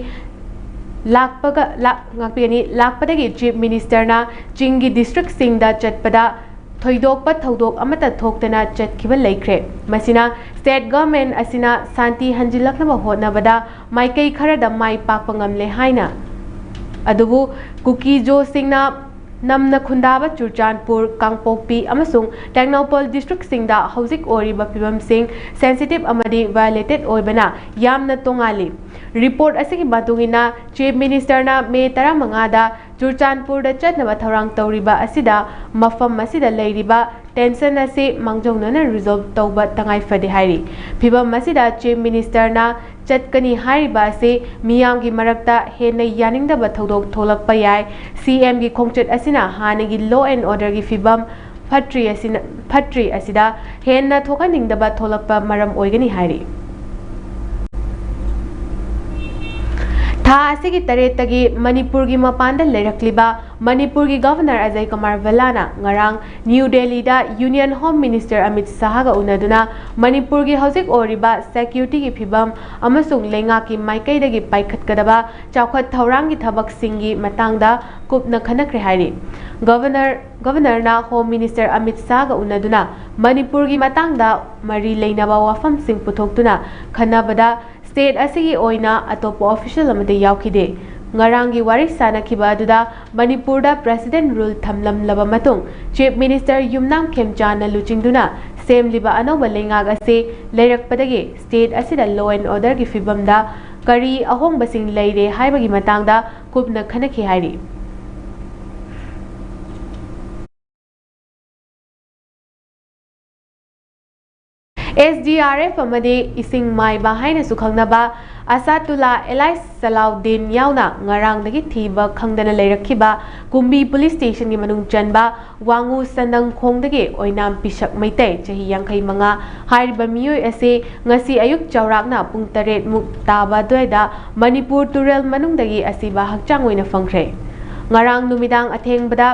ꯂꯥꯛꯄꯒ ꯂꯥꯛ-, ꯉꯥꯛꯄꯤꯒꯅꯤ, ꯂꯥꯛꯄꯗꯒꯤ ꯆꯤꯐ ꯃꯤꯅꯤꯁꯇꯔꯅ ꯆꯤꯡꯒꯤ ꯗꯤꯁꯇ꯭ꯔꯤꯛꯁꯤꯡꯗ ꯆꯠꯄꯗ ꯊꯣꯏꯗꯣꯛꯄ ꯊꯧꯗꯣꯛ ꯑꯃꯠꯇ ꯊꯣꯛꯇꯅ ꯆꯠꯈꯤꯕ ꯂꯩꯈ꯭ꯔꯦ꯫ ꯃꯁꯤꯅ ꯁ꯭ꯇꯦꯠ ꯒꯚꯔꯟꯃꯦꯟꯠ ꯑꯁꯤꯅ ꯁꯥꯟꯇꯤ ꯍꯟꯖꯤꯜꯂꯛꯅꯕ ꯍꯣꯠꯅꯕꯗ ꯃꯥꯏꯀꯩ ꯈꯔꯗ ꯃꯥꯏ ꯄꯥꯛꯄ ꯉꯝꯂꯦ ꯍꯥꯏꯅ, ꯑꯗꯨꯕꯨ ꯀꯨꯀꯤꯖꯣꯁꯤꯡꯅ ꯅꯝꯅ ꯈꯨꯟꯗꯥꯕ ꯆꯨꯔꯆꯥꯟꯄꯨꯔ, ꯀꯥꯡꯄꯣꯛꯄꯤ ꯑꯃꯁꯨꯡ ꯇꯦꯡꯅꯧꯄꯜ ꯗꯤꯁꯇ꯭ꯔꯤꯛꯁꯤꯡꯗ ꯍꯧꯖꯤꯛ ꯑꯣꯏꯔꯤꯕ ꯐꯤꯕꯝꯁꯤꯡ ꯁꯦꯟꯁꯤꯇꯤꯚ ꯑꯃꯗꯤ ꯚꯥꯏꯑꯣꯂꯦꯇꯦꯗ ꯑꯣꯏꯕꯅ ꯌꯥꯝꯅ ꯇꯣꯉꯥꯜꯂꯤ꯫ ꯔꯤꯄꯣꯔꯠ ꯑꯁꯤꯒꯤ ꯃꯇꯨꯡ ꯏꯟꯅ, ꯆꯤꯐ ꯃꯤꯅꯤꯁꯇꯔꯅ ꯃꯦ ꯇꯔꯥꯃꯉꯥꯗ ꯆꯨꯔꯆꯥꯟꯄꯨꯔꯗ ꯆꯠꯅꯕ ꯊꯧꯔꯥꯡ ꯇꯧꯔꯤꯕ ꯑꯁꯤꯗ ꯃꯐꯝ ꯑꯁꯤꯗ ꯂꯩꯔꯤꯕ ꯇꯦꯟꯁꯟ ꯑꯁꯤ ꯃꯥꯡꯖꯧꯅꯅ ꯔꯤꯖꯣꯜꯕ ꯇꯧꯕ ꯇꯉꯥꯏ ꯐꯗꯦ ꯍꯥꯏꯔꯤ꯫ ꯐꯤꯕꯝ ꯑꯁꯤꯗ ꯆꯤꯐ ꯃꯤꯅꯤꯁꯇꯔꯅ ꯆꯠꯀꯅꯤ ꯍꯥꯏꯔꯤꯕ ꯑꯁꯤ ꯃꯤꯌꯥꯝꯒꯤ ꯃꯔꯛꯇ ꯍꯦꯟꯅ ꯌꯥꯅꯤꯡꯗꯕ ꯊꯧꯗꯣꯛ ꯊꯣꯛꯂꯛꯄ ꯌꯥꯏ꯫ ꯁꯤ ꯑꯦꯝꯒꯤ ꯈꯣꯡꯆꯠ ꯑꯁꯤꯅ ꯍꯥꯟꯅꯒꯤ ꯂꯣ ꯑꯦꯟ ꯑꯣꯔꯗꯔꯒꯤ ꯐꯤꯕꯝ ꯐꯠꯇ꯭ꯔꯤ ꯑꯁꯤꯅ, ꯐꯠꯇ꯭ꯔꯤ ꯑꯁꯤꯗ ꯍꯦꯟꯅ ꯊꯣꯛꯍꯟꯅꯤꯡꯗꯕ ꯊꯣꯛꯂꯛꯄ ꯃꯔꯝ ꯑꯣꯏꯒꯅꯤ ꯍꯥꯏꯔꯤ꯫ ꯊꯥ ꯑꯁꯤꯒꯤ ꯇꯔꯦꯠꯇꯒꯤ ꯃꯅꯤꯄꯨꯔꯒꯤ ꯃꯄꯥꯟꯗ ꯂꯩꯔꯛꯂꯤꯕ ꯃꯅꯤꯄꯨꯔꯒꯤ ꯒꯚꯔꯅꯔ ꯑꯖꯌ ꯀꯨꯃꯥꯔ ꯚꯜꯂꯥꯅ ꯉꯔꯥꯡ ꯅ꯭ꯌꯨ ꯗꯦꯜꯂꯤꯗ ꯌꯨꯅꯤꯌꯟ ꯍꯣꯝ ꯃꯤꯅꯤꯁꯇꯔ ꯑꯃꯤꯠ ꯁꯥꯍꯒ ꯎꯅꯗꯨꯅ ꯃꯅꯤꯄꯨꯔꯒꯤ ꯍꯧꯖꯤꯛ ꯑꯣꯏꯔꯤꯕ ꯁꯦꯀ꯭ꯌꯨꯔꯤꯇꯤꯒꯤ ꯐꯤꯕꯝ ꯑꯃꯁꯨꯡ ꯂꯩꯉꯥꯛꯀꯤ ꯃꯥꯏꯀꯩꯗꯒꯤ ꯄꯥꯏꯈꯠꯀꯗꯕ ꯆꯥꯎꯈꯠ ꯊꯧꯔꯥꯡꯒꯤ ꯊꯕꯛꯁꯤꯡꯒꯤ ꯃꯇꯥꯡꯗ ꯀꯨꯞꯅ ꯈꯟꯅꯈ꯭ꯔꯦ ꯍꯥꯏꯔꯤ꯫ ꯒꯚꯔꯅꯔ, ꯒꯚꯔꯅꯔꯅ ꯍꯣꯝ ꯃꯤꯅꯤꯁꯇꯔ ꯑꯃꯤꯠ ꯁꯥꯍꯒ ꯎꯅꯗꯨꯅ ꯃꯅꯤꯄꯨꯔꯒꯤ ꯃꯇꯥꯡꯗ ꯃꯔꯤ ꯂꯩꯅꯕ ꯋꯥꯐꯝꯁꯤꯡ ꯄꯨꯊꯣꯛꯇꯨꯅ ꯈꯟꯅꯕꯗ ꯁ꯭ꯇꯦꯠ ꯑꯁꯤꯒꯤ ꯑꯣꯏꯅ ꯑꯇꯣꯞꯄ ꯑꯣꯐꯤꯁꯤꯌꯦꯜ ꯑꯃꯠꯇ ꯌꯥꯎꯈꯤꯗꯦ꯫ ꯉꯔꯥꯡꯒꯤ ꯋꯥꯔꯤ ꯁꯥꯅꯈꯤꯕ ꯑꯗꯨꯗ ꯃꯅꯤꯄꯨꯔꯗ ꯄ꯭ꯔꯦꯁꯤꯗꯦꯟꯠ ꯔꯨꯜ ꯊꯝꯂꯝꯂꯕ ꯃꯇꯨꯡ ꯆꯤꯐ ꯃꯤꯅꯤꯁꯇꯔ ꯌꯨꯝꯅꯥꯝ ꯈꯦꯝꯆꯥꯟꯅ ꯂꯨꯆꯤꯡꯗꯨꯅ ꯁꯦꯝꯂꯤꯕ ꯑꯅꯧꯕ ꯂꯩꯉꯥꯛ ꯑꯁꯤ ꯂꯩꯔꯛꯄꯗꯒꯤ ꯁ꯭ꯇꯦꯠ ꯑꯁꯤꯗ ꯂꯣ ꯑꯦꯟ ꯑꯣꯔꯗꯔꯒꯤ ꯐꯤꯕꯝꯗ ꯀꯔꯤ ꯑꯍꯣꯡꯕꯁꯤꯡ ꯂꯩꯔꯦ ꯍꯥꯏꯕꯒꯤ ꯃꯇꯥꯡꯗ ꯀꯨꯞꯅ ꯈꯟꯅꯈꯤ ꯍꯥꯏꯔꯤ꯫ ꯑꯦꯁ ꯗꯤ ꯑꯥꯔ ꯑꯦꯐ ꯑꯃꯗꯤ ꯏꯁꯤꯡ ꯃꯥꯏꯕ ꯍꯥꯏꯅꯁꯨ ꯈꯪꯅꯕ ꯑꯁꯥꯇꯨꯂꯥ ꯑꯦꯂꯥꯏꯁ ꯁꯂꯥꯎꯗꯤꯟ ꯌꯥꯎꯅ ꯉꯔꯥꯡꯗꯒꯤ ꯊꯤꯕ ꯈꯪꯗꯅ ꯂꯩꯔꯛꯈꯤꯕ ꯀꯨꯝꯕꯤ ꯄꯨꯂꯤꯁ ꯁ꯭ꯇꯦꯁꯟꯒꯤ ꯃꯅꯨꯡ ꯆꯟꯕ ꯋꯥꯉꯨ ꯁꯟꯗꯪꯈꯣꯡꯗꯒꯤ ꯑꯣꯏꯅꯥꯝ ꯄꯤꯁꯛ ꯃꯩꯇꯩ, ꯆꯍꯤ ꯌꯥꯡꯈꯩ ꯃꯉꯥ ꯍꯥꯏꯔꯤꯕ ꯃꯤꯑꯣꯏ ꯑꯁꯤ ꯉꯁꯤ ꯑꯌꯨꯛ ꯆꯥꯎꯔꯥꯛꯅ ꯄꯨꯡ ꯇꯔꯦꯠ ꯃꯨꯛ ꯇꯥꯕ ꯑꯗꯨꯋꯥꯏꯗ ꯃꯅꯤꯄꯨꯔ ꯇꯨꯔꯦꯜ ꯃꯅꯨꯡꯗꯒꯤ ꯑꯁꯤꯕ ꯍꯛꯆꯥꯡ ꯑꯣꯏꯅ ꯐꯪꯈ꯭ꯔꯦ꯫ ꯉꯔꯥꯡ ꯅꯨꯃꯤꯗꯥꯡ ꯑꯊꯦꯡꯕꯗ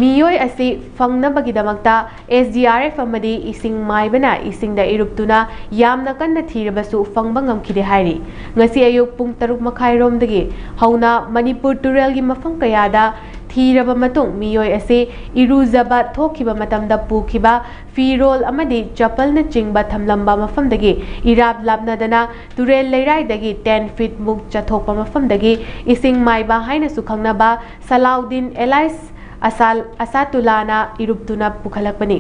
ꯃꯤꯑꯣꯏ ꯑꯁꯤ ꯐꯪꯅꯕꯒꯤꯗꯃꯛꯇ S D R F ꯑꯃꯗꯤ ꯏꯁꯤꯡ ꯃꯥꯏꯕꯅ ꯏꯁꯤꯡꯗ ꯏꯔꯨꯞꯇꯨꯅ ꯌꯥꯝꯅ ꯀꯟꯅ ꯊꯤꯔꯕꯁꯨ ꯐꯪꯕ ꯉꯝꯈꯤꯗꯦ ꯍꯥꯏꯔꯤ꯫ ꯉꯁꯤ ꯑꯌꯨꯛ ꯄꯨꯡ ꯇꯔꯨꯛ ꯃꯈꯥꯏꯔꯣꯝꯗꯒꯤ ꯍꯧꯅ ꯃꯅꯤꯄꯨꯔ ꯇꯨꯔꯦꯜꯒꯤ ꯃꯐꯝ ꯀꯌꯥꯗ ꯊꯤꯔꯕ ꯃꯇꯨꯡ ꯃꯤꯑꯣꯏ ꯑꯁꯤ ꯏꯔꯨꯖꯕ ꯊꯣꯛꯈꯤꯕ ꯃꯇꯝꯗ ꯄꯨꯈꯤꯕ ꯐꯤꯔꯣꯜ ꯑꯃꯗꯤ ꯆꯄꯜꯅꯆꯤꯡꯕ ꯊꯝꯂꯝꯕ ꯃꯐꯝꯗꯒꯤ ꯏꯔꯥꯞ ꯂꯥꯞꯅꯗꯅ ꯇꯨꯔꯦꯜ ꯂꯩꯔꯥꯏꯗꯒꯤ ten feet ꯃꯨꯛ ꯆꯠꯊꯣꯛꯄ ꯃꯐꯝꯗꯒꯤ ꯏꯁꯤꯡ ꯃꯥꯏꯕ ꯍꯥꯏꯅꯁꯨ ꯈꯪꯅꯕ ꯁꯂꯥꯎꯗꯤꯟ alias ꯑꯁꯥꯜ ꯑꯁꯥꯇꯨꯂꯥꯅ ꯏꯔꯨꯞꯇꯨꯅ ꯄꯨꯈꯠꯂꯛꯄꯅꯤ꯫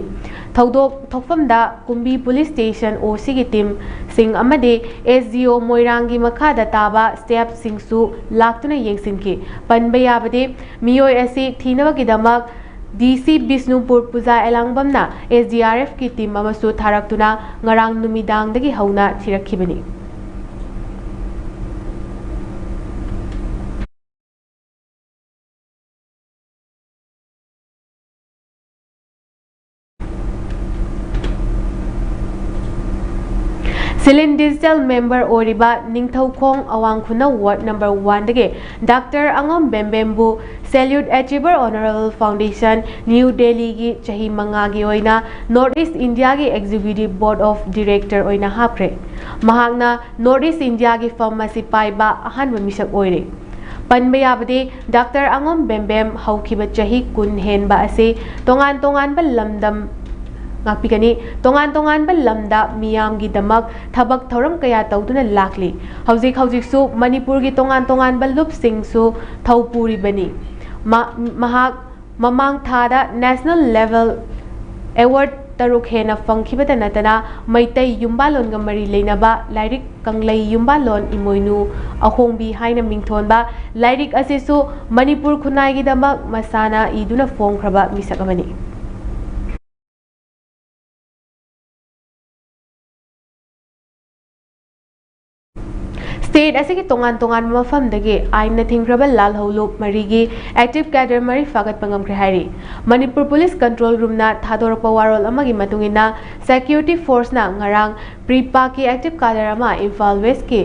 ꯊꯧꯗꯣꯛ ꯊꯣꯛꯐꯝꯗ ꯀꯨꯝꯕꯤ police station O C ꯒꯤ team ꯁꯤꯡ ꯑꯃꯗꯤ S D O ꯃꯣꯏꯔꯥꯡꯒꯤ ꯃꯈꯥꯗ ꯇꯥꯕ staff ꯁꯤꯡꯁꯨ ꯂꯥꯛꯇꯨꯅ ꯌꯦꯡꯁꯤꯟꯈꯤ꯫ ꯄꯟꯕ ꯌꯥꯕꯗꯤ, ꯃꯤꯑꯣꯏ ꯑꯁꯤ ꯊꯤꯅꯕꯒꯤꯗꯃꯛ D C ꯕꯤꯁꯅꯨꯄꯨꯔ ꯄꯨꯖꯥ ꯑꯦꯂꯥꯡꯕꯝꯅ S D R F ꯀꯤ team ꯑꯃꯁꯨ ꯊꯥꯔꯛꯇꯨꯅ ꯉꯔꯥꯡ ꯅꯨꯃꯤꯗꯥꯡꯗꯒꯤ ꯍꯧꯅ ꯊꯤꯔꯛꯈꯤꯕꯅꯤ꯫ ꯁꯤꯂꯤꯟ digital member ꯑꯣꯏꯔꯤꯕ ꯅꯤꯡꯊꯧꯈꯣꯡ ꯑꯋꯥꯡ ꯈꯨꯅꯧ ward number one ꯗꯒꯤ Doctor ꯑꯉꯝ ꯕꯦꯝꯕꯦꯝꯕꯨ Salute Achiever Honorable Foundation, New Delhi ꯒꯤ ꯆꯍꯤ ꯃꯉꯥꯒꯤ ꯑꯣꯏꯅ North East India ꯒꯤ Executive Board of Director ꯑꯣꯏꯅ ꯍꯥꯞꯈ꯭ꯔꯦ꯫ ꯃꯍꯥꯛꯅ North East India ꯒꯤ ꯐꯝ ꯑꯁꯤ ꯄꯥꯏꯕ ꯑꯍꯥꯟꯕ ꯃꯤꯁꯛ ꯑꯣꯏꯔꯦ꯫ ꯄꯟꯕ ꯌꯥꯕꯗꯤ, Doctor ꯑꯉꯝ ꯕꯦꯝꯕꯦꯝ ꯍꯧꯈꯤꯕ ꯆꯍꯤ ꯀꯨꯟ ꯍꯦꯟꯕ ꯑꯁꯤ ꯇꯣꯉꯥꯟ ꯇꯣꯉꯥꯟꯕ ꯂꯝꯗꯝ ꯉꯥꯛꯄꯤꯒꯅꯤ꯫ ꯇꯣꯉꯥꯟ ꯇꯣꯉꯥꯟꯕ ꯂꯝꯗ ꯃꯤꯌꯥꯝꯒꯤꯗꯃꯛ ꯊꯕꯛ ꯊꯧꯔꯝ ꯀꯌꯥ ꯇꯧꯗꯨꯅ ꯂꯥꯛꯂꯤ꯫ ꯍꯧꯖꯤꯛ ꯍꯧꯖꯤꯛꯁꯨ ꯃꯅꯤꯄꯨꯔꯒꯤ ꯇꯣꯉꯥꯟ ꯇꯣꯉꯥꯟꯕ ꯂꯨꯞꯁꯤꯡꯁꯨ ꯊꯧ ꯄꯨꯔꯤꯕꯅꯤ꯫ ꯃ-, ꯃꯍꯥꯛ ꯃꯃꯥꯡ ꯊꯥꯗ national level award ꯇꯔꯨꯛ ꯍꯦꯟꯅ ꯐꯪꯈꯤꯕꯇ ꯅꯠꯇꯅ ꯃꯩꯇꯩ ꯌꯨꯝꯕꯥꯂꯣꯟꯒ ꯃꯔꯤ ꯂꯩꯅꯕ ꯂꯥꯏꯔꯤꯛ ꯀꯪꯂꯩ ꯌꯨꯝꯕꯥꯂꯣꯟ ꯏꯃꯣꯏꯅꯨ ꯑꯍꯣꯡꯕꯤ ꯍꯥꯏꯅ ꯃꯤꯡꯊꯣꯟꯕ ꯂꯥꯏꯔꯤꯛ ꯑꯁꯤꯁꯨ ꯃꯅꯤꯄꯨꯔ ꯈꯨꯟꯅꯥꯏꯒꯤꯗꯃꯛ ꯃꯁꯥꯅ ꯏꯗꯨꯅ ꯐꯣꯡꯈ꯭ꯔꯕ ꯃꯤꯁꯛ ꯑꯃꯅꯤ꯫ State ꯑꯁꯤꯒꯤ ꯇꯣꯉꯥꯟ ꯇꯣꯉꯥꯟꯕ ꯃꯐꯝꯗꯒꯤ ꯑꯥꯏꯟꯅ ꯊꯤꯡꯈ꯭ꯔꯕ ꯂꯥꯜꯍꯧꯂꯨꯞ ꯃꯔꯤꯒꯤ active cadre ꯃꯔꯤ ꯐꯥꯒꯠꯄ ꯉꯝꯈ꯭ꯔꯦ ꯍꯥꯏꯔꯤ꯫ ꯃꯅꯤꯄꯨꯔ Police Control Room ꯅ ꯊꯥꯗꯣꯔꯛꯄ ꯋꯥꯔꯣꯜ ꯑꯃꯒꯤ ꯃꯇꯨꯡ ꯏꯟꯅ, security force ꯅ ꯉꯔꯥꯡ PREPAK ꯀꯤ active cadre ꯑꯃ ꯏꯝꯐꯥꯜ West ꯀꯤ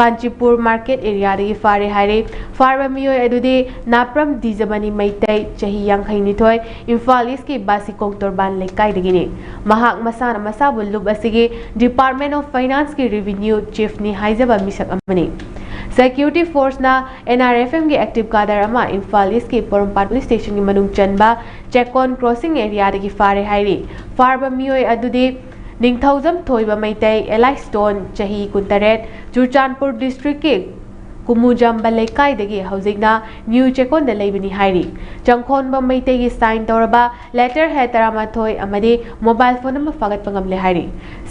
ꯀꯥꯟꯆꯤꯄꯨꯔ ꯃꯥꯔꯀꯦꯠ ꯑꯦꯔꯤꯌꯥꯗꯒꯤ ꯐꯥꯔꯦ ꯍꯥꯏꯔꯤ꯫ ꯐꯥꯔꯕ ꯃꯤꯑꯣꯏ ꯑꯗꯨꯗꯤ ꯅꯥꯄ꯭ꯔꯝ ꯗꯤꯖꯃꯅꯤ ꯃꯩꯇꯩ, ꯆꯍꯤ ꯌꯥꯡꯈꯩ ꯅꯤꯊꯣꯏ, ꯏꯝꯐꯥꯜ ꯏꯁꯀꯤ ꯕꯥꯁꯤꯀꯣꯡ ꯇꯣꯔꯕꯥꯟ ꯂꯩꯀꯥꯏꯗꯒꯤꯅꯤ꯫ ꯃꯍꯥꯛ ꯃꯁꯥꯅ ꯃꯁꯥꯕꯨ ꯂꯨꯞ ꯑꯁꯤꯒꯤ Department of Financeꯀꯤ revenue chiefꯅꯤ ꯍꯥꯏꯖꯕ ꯃꯤꯁꯛ ꯑꯃꯅꯤ꯫ Security forceꯅ NRFMꯒꯤ active cadre ꯑꯃ ꯏꯝꯐꯥꯜ ꯏꯁꯀꯤ ꯄꯣꯔꯣꯝꯄꯥꯠ ꯄꯨꯂꯤꯁ ꯁ꯭ꯇꯦꯁꯟꯒꯤ ꯃꯅꯨꯡ ꯆꯟꯕ ꯆꯦꯛꯀꯣꯟ ꯀ꯭ꯔꯣꯁꯤꯡ ꯑꯦꯔꯤꯌꯥꯗꯒꯤ ꯐꯥꯔꯦ ꯍꯥꯏꯔꯤ꯫ ꯐꯥꯔꯕ ꯃꯤꯑꯣꯏ ꯑꯗꯨꯗꯤ ꯅꯤꯡꯊꯧꯖꯝ ꯊꯣꯏꯕ ꯃꯩꯇꯩ, alias ꯇꯣꯟ, ꯆꯍꯤ ꯀꯨꯟꯇꯔꯦꯠ, ꯆꯨꯔꯆꯥꯟꯄꯨꯔ ꯗꯤꯁꯇ꯭ꯔꯤꯛꯀꯤ ꯀꯨꯃꯨꯖꯝꯕ ꯂꯩꯀꯥꯏꯗꯒꯤ ꯍꯧꯖꯤꯛꯅ ꯅ꯭ꯌꯨ ꯆꯦꯛꯀꯣꯟꯗ ꯂꯩꯕꯅꯤ ꯍꯥꯏꯔꯤ꯫ ꯆꯪꯈꯣꯟꯕ ꯃꯩꯇꯩꯒꯤ sign ꯇꯧꯔꯕ letterhead ꯇꯔꯥꯃꯥꯊꯣꯏ ꯑꯃꯗꯤ mobile phone ꯑꯃ ꯐꯥꯒꯠꯄ ꯉꯝꯂꯦ ꯍꯥꯏꯔꯤ꯫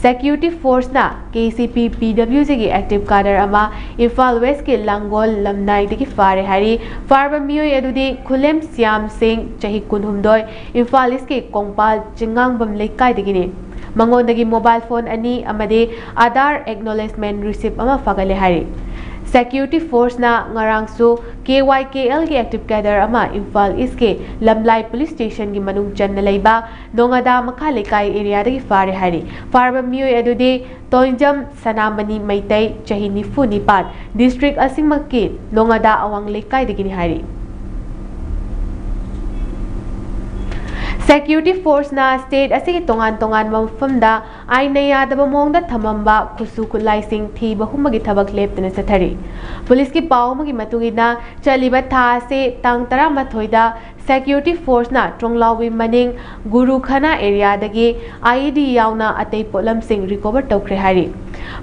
Security forceꯅ KCP PWGꯒꯤ active cadre ꯑꯃ ꯏꯝꯐꯥꯜ ꯋꯦꯁꯀꯤ ꯂꯥꯡꯒꯣꯜ ꯂꯝꯅꯥꯏꯗꯒꯤ ꯐꯥꯔꯦ ꯍꯥꯏꯔꯤ꯫ ꯐꯥꯔꯕ ꯃꯤꯑꯣꯏ ꯑꯗꯨꯗꯤ ꯈꯨꯂꯦꯝ ꯁ꯭ꯌꯥꯝ ꯁꯤꯡ, ꯆꯍꯤ ꯀꯨꯟꯍꯨꯝꯗꯣꯏ, ꯏꯝꯐꯥꯜ ꯏꯁꯀꯤ ꯀꯣꯡꯄꯥꯜ ꯆꯤꯡꯉꯥꯡꯕꯝ ꯂꯩꯀꯥꯏꯗꯒꯤꯅꯤ꯫ ꯃꯉꯣꯟꯗꯒꯤ mobile phone ꯑꯅꯤ ꯑꯃꯗꯤ Aadhaar acknowledgement receipt ꯑꯃ ꯐꯥꯒꯠꯂꯦ ꯍꯥꯏꯔꯤ꯫ Security forceꯅ ꯉꯔꯥꯡꯁꯨ KYKLꯒꯤ active cadre ꯑꯃ ꯏꯝꯐꯥꯜ ꯏꯁꯀꯤ ꯂꯝꯂꯥꯏ ꯄꯨꯂꯤꯁ ꯁ꯭ꯇꯦꯁꯟꯒꯤ ꯃꯅꯨꯡ ꯆꯟꯅ ꯂꯩꯕ ꯅꯣꯉꯥꯗꯥ ꯃꯈꯥ ꯂꯩꯀꯥꯏ ꯑꯦꯔꯤꯌꯥꯗꯒꯤ ꯐꯥꯔꯦ ꯍꯥꯏꯔꯤ꯫ ꯐꯥꯔꯕ ꯃꯤꯑꯣꯏ ꯑꯗꯨꯗꯤ ꯇꯣꯏꯖꯝ ꯁꯅꯥꯃꯅꯤ ꯃꯩꯇꯩ, ꯆꯍꯤ ꯅꯤꯐꯨ ꯅꯤꯄꯥꯟ, ꯗꯤꯁꯇ꯭ꯔꯤꯛ ꯑꯁꯤꯃꯛꯀꯤ ꯅꯣꯉꯥꯗꯥ ꯑꯋꯥꯡ ꯂꯩꯀꯥꯏꯗꯒꯤꯅꯤ ꯍꯥꯏꯔꯤ꯫ Security forceꯅ state ꯑꯁꯤꯒꯤ ꯇꯣꯉꯥꯟ ꯇꯣꯉꯥꯟꯕ ꯃꯐꯝꯗ ꯑꯥꯏꯟꯅ ꯌꯥꯗꯕ ꯃꯑꯣꯡꯗ ꯊꯝꯃꯝꯕ ꯈꯨꯠꯁꯨ ꯈꯨꯠꯂꯥꯏꯁꯤꯡ ꯊꯤꯕ ꯍꯨꯝꯕꯒꯤ ꯊꯕꯛ ꯂꯦꯞꯇꯅ ꯆꯠꯊꯔꯤ꯫ ꯄꯨꯂꯤꯁꯀꯤ ꯄꯥꯎ ꯑꯃꯒꯤ ꯃꯇꯨꯡ ꯏꯟꯅ, ꯆꯠꯂꯤꯕ ꯊꯥ ꯑꯁꯤ ꯇꯥꯡ ꯇꯔꯥꯃꯥꯊꯣꯏꯗ Security forceꯅ ꯇ꯭ꯔꯣꯡꯂꯥꯎꯕꯤ ꯃꯅꯤꯡ ꯒꯨꯔꯨꯈꯅꯥ ꯑꯦꯔꯤꯌꯥꯗꯒꯤ IED ꯌꯥꯎꯅ ꯑꯇꯩ ꯄꯣꯠꯂꯝꯁꯤꯡ recover ꯇꯧꯈ꯭ꯔꯦ ꯍꯥꯏꯔꯤ꯫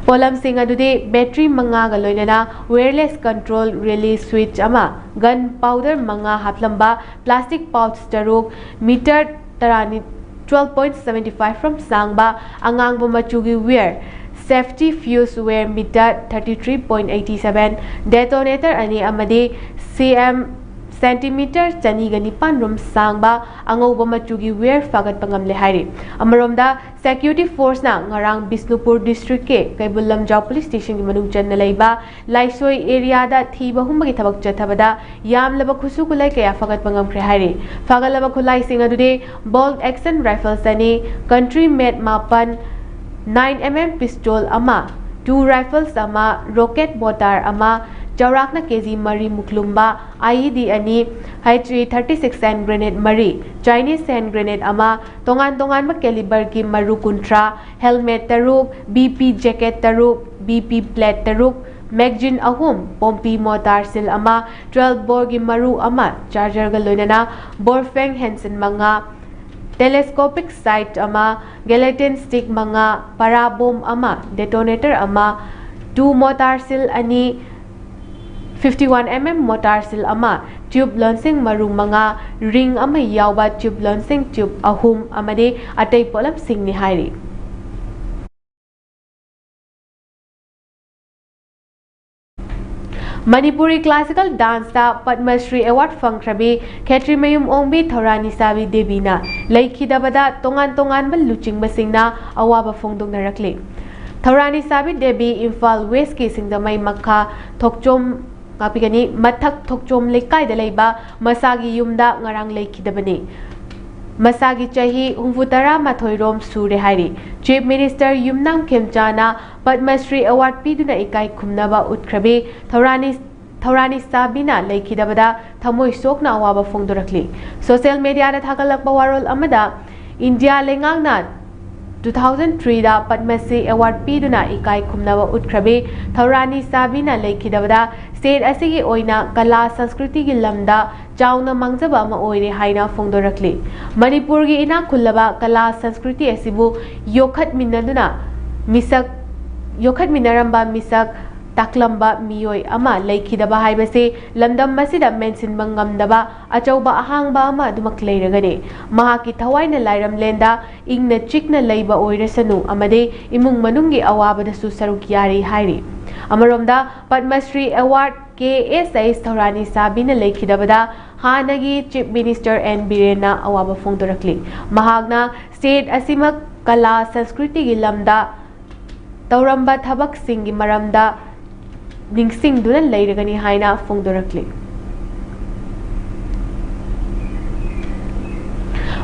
ꯄꯣꯠꯂꯝꯁꯤꯡ ꯑꯗꯨꯗꯤ battery ꯃꯉꯥꯒ ꯂꯣꯏꯅꯅ wireless control relay switch ꯑꯃ, gun powder ꯃꯉꯥ ꯍꯥꯞꯂꯝꯕ plastic pouch ꯇꯔꯨꯛ, meter ꯇꯔꯥꯅꯤ, twelve point seventy five from ꯁꯥꯡꯕ ꯑꯉꯥꯡꯕ ꯃꯆꯨꯒꯤ wire, safety fuse wire meter thirty three point eighty seven, detonator ꯑꯅꯤ ꯑꯃꯗꯤ CM centimeter ꯆꯅꯤꯒ ꯅꯤꯄꯥꯟ ꯔꯣꯝ ꯁꯥꯡꯕ ꯑꯉꯧꯕ ꯃꯆꯨꯒꯤ wire ꯐꯥꯒꯠꯄ ꯉꯝꯂꯦ ꯍꯥꯏꯔꯤ꯫ ꯑꯃꯔꯣꯝꯗ, Security forceꯅ ꯉꯔꯥꯡ ꯕꯤꯁꯅꯨꯄꯨꯔ ꯗꯤꯁꯇ꯭ꯔꯤꯛꯀꯤ ꯀꯩꯕꯨꯜ ꯂꯝꯖꯥꯎ ꯄꯨꯂꯤꯁ ꯁ꯭ꯇꯦꯁꯟꯒꯤ ꯃꯅꯨꯡ ꯆꯟꯅ ꯂꯩꯕ ꯂꯥꯏꯁꯣꯏ ꯑꯦꯔꯤꯌꯥꯗ ꯊꯤꯕ ꯍꯨꯝꯕꯒꯤ ꯊꯕꯛ ꯆꯠꯊꯕꯗ ꯌꯥꯝꯂꯕ ꯈꯨꯠꯁꯨ ꯈꯨꯠꯂꯥꯏ ꯀꯌꯥ ꯐꯥꯒꯠꯄ ꯉꯝꯈ꯭ꯔꯦ ꯍꯥꯏꯔꯤ꯫ ꯐꯥꯒꯠꯂꯕ ꯈꯨꯠꯂꯥꯏꯁꯤꯡ ꯑꯗꯨꯗꯤ bolt action rifles ꯑꯅꯤ, country made ꯃꯥꯄꯟ, nine MM pistol ꯑꯃ, two rifles ꯑꯃ, rocket mortar ꯑꯃ, ꯆꯥꯎꯔꯥꯛꯅ ꯀꯦꯖꯤ ꯃꯔꯤꯃꯨꯛ ꯂꯨꯝꯕ I E D ꯑꯅꯤ, H E thirty six hand grenade ꯃꯔꯤ, Chinese hand grenade ꯑꯃ, ꯇꯣꯉꯥꯟ ꯇꯣꯉꯥꯟꯕ caliberꯒꯤ ꯃꯔꯨ ꯀꯨꯟꯊ꯭ꯔꯥ, helmet ꯇꯔꯨꯛ, B P jacket ꯇꯔꯨꯛ, B P plate ꯇꯔꯨꯛ, magazine ꯑꯍꯨꯝ, ꯄꯣꯝꯄꯤ mortar shell ꯑꯃ, twelve boreꯒꯤ ꯃꯔꯨ ꯑꯃ, chargerꯒ ꯂꯣꯏꯅꯅ bore fang handgun ꯃꯉꯥ, telescopic sight ꯑꯃ, gelatin stick ꯃꯉꯥ, para bomb ꯑꯃ, detonator ꯑꯃ, two mortar shell ꯑꯅꯤ, fifty one M M mortar shell ꯑꯃ, tube launching ꯃꯔꯨ ꯃꯉꯥ, ring ꯑꯃ ꯌꯥꯎꯕ tube launching tube ꯑꯍꯨꯝ ꯑꯃꯗꯤ ꯑꯇꯩ ꯄꯣꯠꯂꯝꯁꯤꯡꯅꯤ ꯍꯥꯏꯔꯤ꯫ ꯃꯅꯤꯄꯨꯔꯤ classical danceꯇ ꯄꯗꯃ ꯁ꯭ꯔꯤ award ꯐꯪꯈ꯭ꯔꯕꯤ ꯈꯦꯇ꯭ꯔꯤꯃꯌꯨꯝ ꯑꯣꯡꯕꯤ ꯊꯧꯔꯥꯅꯤꯁꯥꯕꯤ ꯗꯦꯕꯤꯅ ꯂꯩꯈꯤꯗꯕꯗ ꯇꯣꯉꯥꯟ ꯇꯣꯉꯥꯟꯕ ꯂꯨꯆꯤꯡꯕꯁꯤꯡꯅ ꯑꯋꯥꯕ ꯐꯣꯡꯗꯣꯛꯅꯔꯛꯂꯤ꯫ ꯊꯧꯔꯥꯅꯤꯁꯥꯕꯤ ꯗꯦꯕꯤ ꯏꯝꯐꯥꯜ Westꯀꯤ ꯁꯤꯡꯖꯃꯩ ꯃꯈꯥ ꯊꯣꯛꯆꯣꯝ, ꯉꯥꯛꯄꯤꯒꯅꯤ, ꯃꯊꯛ ꯊꯣꯛꯆꯣꯝ ꯂꯩꯀꯥꯏꯗ ꯂꯩꯕ ꯃꯁꯥꯒꯤ ꯌꯨꯝꯗ ꯉꯔꯥꯡ ꯂꯩꯈꯤꯗꯕꯅꯤ꯫ ꯃꯁꯥꯒꯤ ꯆꯍꯤ ꯍꯨꯝꯐꯨ ꯇꯔꯥ ꯃꯥꯊꯣꯏ ꯔꯣꯝ ꯁꯨꯔꯦ ꯍꯥꯏꯔꯤ꯫ Chief Minister ꯌꯨꯝꯅꯥꯝ ꯈꯦꯝꯆꯥꯅ ꯄꯗꯃ ꯁ꯭ꯔꯤ award ꯄꯤꯗꯨꯅ ꯏꯀꯥꯏ ꯈꯨꯝꯅꯕ ꯎꯠꯈ꯭ꯔꯕꯤ ꯊꯧꯔꯥꯅꯤ, ꯊꯧꯔꯥꯅꯤꯁꯥꯕꯤꯅ ꯂꯩꯈꯤꯗꯕꯗ ꯊꯃꯣꯏ ꯁꯣꯛꯅ ꯑꯋꯥꯕ ꯐꯣꯡꯗꯣꯔꯛꯂꯤ꯫ Social mediaꯗ ꯊꯥꯒꯠꯂꯛꯄ ꯋꯥꯔꯣꯜ ꯑꯃꯗ ꯏꯟꯗꯤꯌꯥ ꯂꯩꯉꯥꯛꯅ two thousand threeꯗ Padma Shri award ꯄꯤꯗꯨꯅ ꯏꯀꯥꯏ ꯈꯨꯝꯅꯕ ꯎꯠꯈ꯭ꯔꯕꯤ ꯊꯧꯔꯥꯅꯤꯁꯥꯕꯤꯅ ꯂꯩꯈꯤꯗꯕꯗ state ꯑꯁꯤꯒꯤ ꯑꯣꯏꯅ ꯀꯂꯥ ꯁꯪꯁꯀ꯭ꯔꯤꯇꯤꯒꯤ ꯂꯝꯗ ꯆꯥꯎꯅ ꯃꯥꯡꯖꯕ ꯑꯃ ꯑꯣꯏꯔꯦ ꯍꯥꯏꯅ ꯐꯣꯡꯗꯣꯔꯛꯂꯤ꯫ ꯃꯅꯤꯄꯨꯔꯒꯤ ꯏꯅꯥꯛ ꯈꯨꯜꯂꯕ ꯀꯂꯥ ꯁꯪꯁꯀ꯭ꯔꯤꯇꯤ ꯑꯁꯤꯕꯨ ꯌꯣꯛꯈꯠꯃꯤꯟꯅꯗꯨꯅ ꯃꯤꯁꯛ, ꯌꯣꯛꯈꯠꯃꯤꯟꯅꯔꯝꯕ ꯃꯤꯁꯛ ꯇꯥꯛꯂꯝꯕ ꯃꯤꯑꯣꯏ ꯑꯃ ꯂꯩꯈꯤꯗꯕ ꯍꯥꯏꯕꯁꯤ ꯂꯝꯗꯝ ꯑꯁꯤꯗ ꯃꯦꯟꯁꯤꯟꯕ ꯉꯝꯗꯕ ꯑꯆꯧꯕ ꯑꯍꯥꯡꯕ ꯑꯃ ꯑꯗꯨꯃꯛ ꯂꯩꯔꯒꯅꯤ꯫ ꯃꯍꯥꯛꯀꯤ ꯊꯋꯥꯏꯅ ꯂꯥꯏꯔꯝꯂꯦꯟꯗ ꯏꯪꯅ ꯆꯤꯛꯅ ꯂꯩꯕ ꯑꯣꯏꯔꯁꯅꯨ ꯑꯃꯗꯤ ꯏꯃꯨꯡ ꯃꯅꯨꯡꯒꯤ ꯑꯋꯥꯕꯗꯁꯨ ꯁꯔꯨꯛ ꯌꯥꯔꯤ ꯍꯥꯏꯔꯤ꯫ ꯑꯃꯔꯣꯝꯗ Padma Shri award K S S ꯊꯧꯔꯥꯅꯤꯁꯥꯕꯤꯅ ꯂꯩꯈꯤꯗꯕꯗ ꯍꯥꯟꯅꯒꯤ Chief Minister N ꯕꯤꯔꯦꯟꯅ ꯑꯋꯥꯕ ꯐꯣꯡꯗꯣꯔꯛꯂꯤ꯫ ꯃꯍꯥꯛꯅ state ꯑꯁꯤꯃꯛ ꯀꯂꯥ ꯁꯪꯁꯀ꯭ꯔꯤꯇꯤꯒꯤ ꯂꯝꯗ ꯇꯧꯔꯝꯕ ꯊꯕꯛꯁꯤꯡꯒꯤ ꯃꯔꯝꯗ ꯅꯤꯡꯁꯤꯡꯗꯨꯅ ꯂꯩꯔꯒꯅꯤ ꯍꯥꯏꯅ ꯐꯣꯡꯗꯣꯔꯛꯂꯤ꯫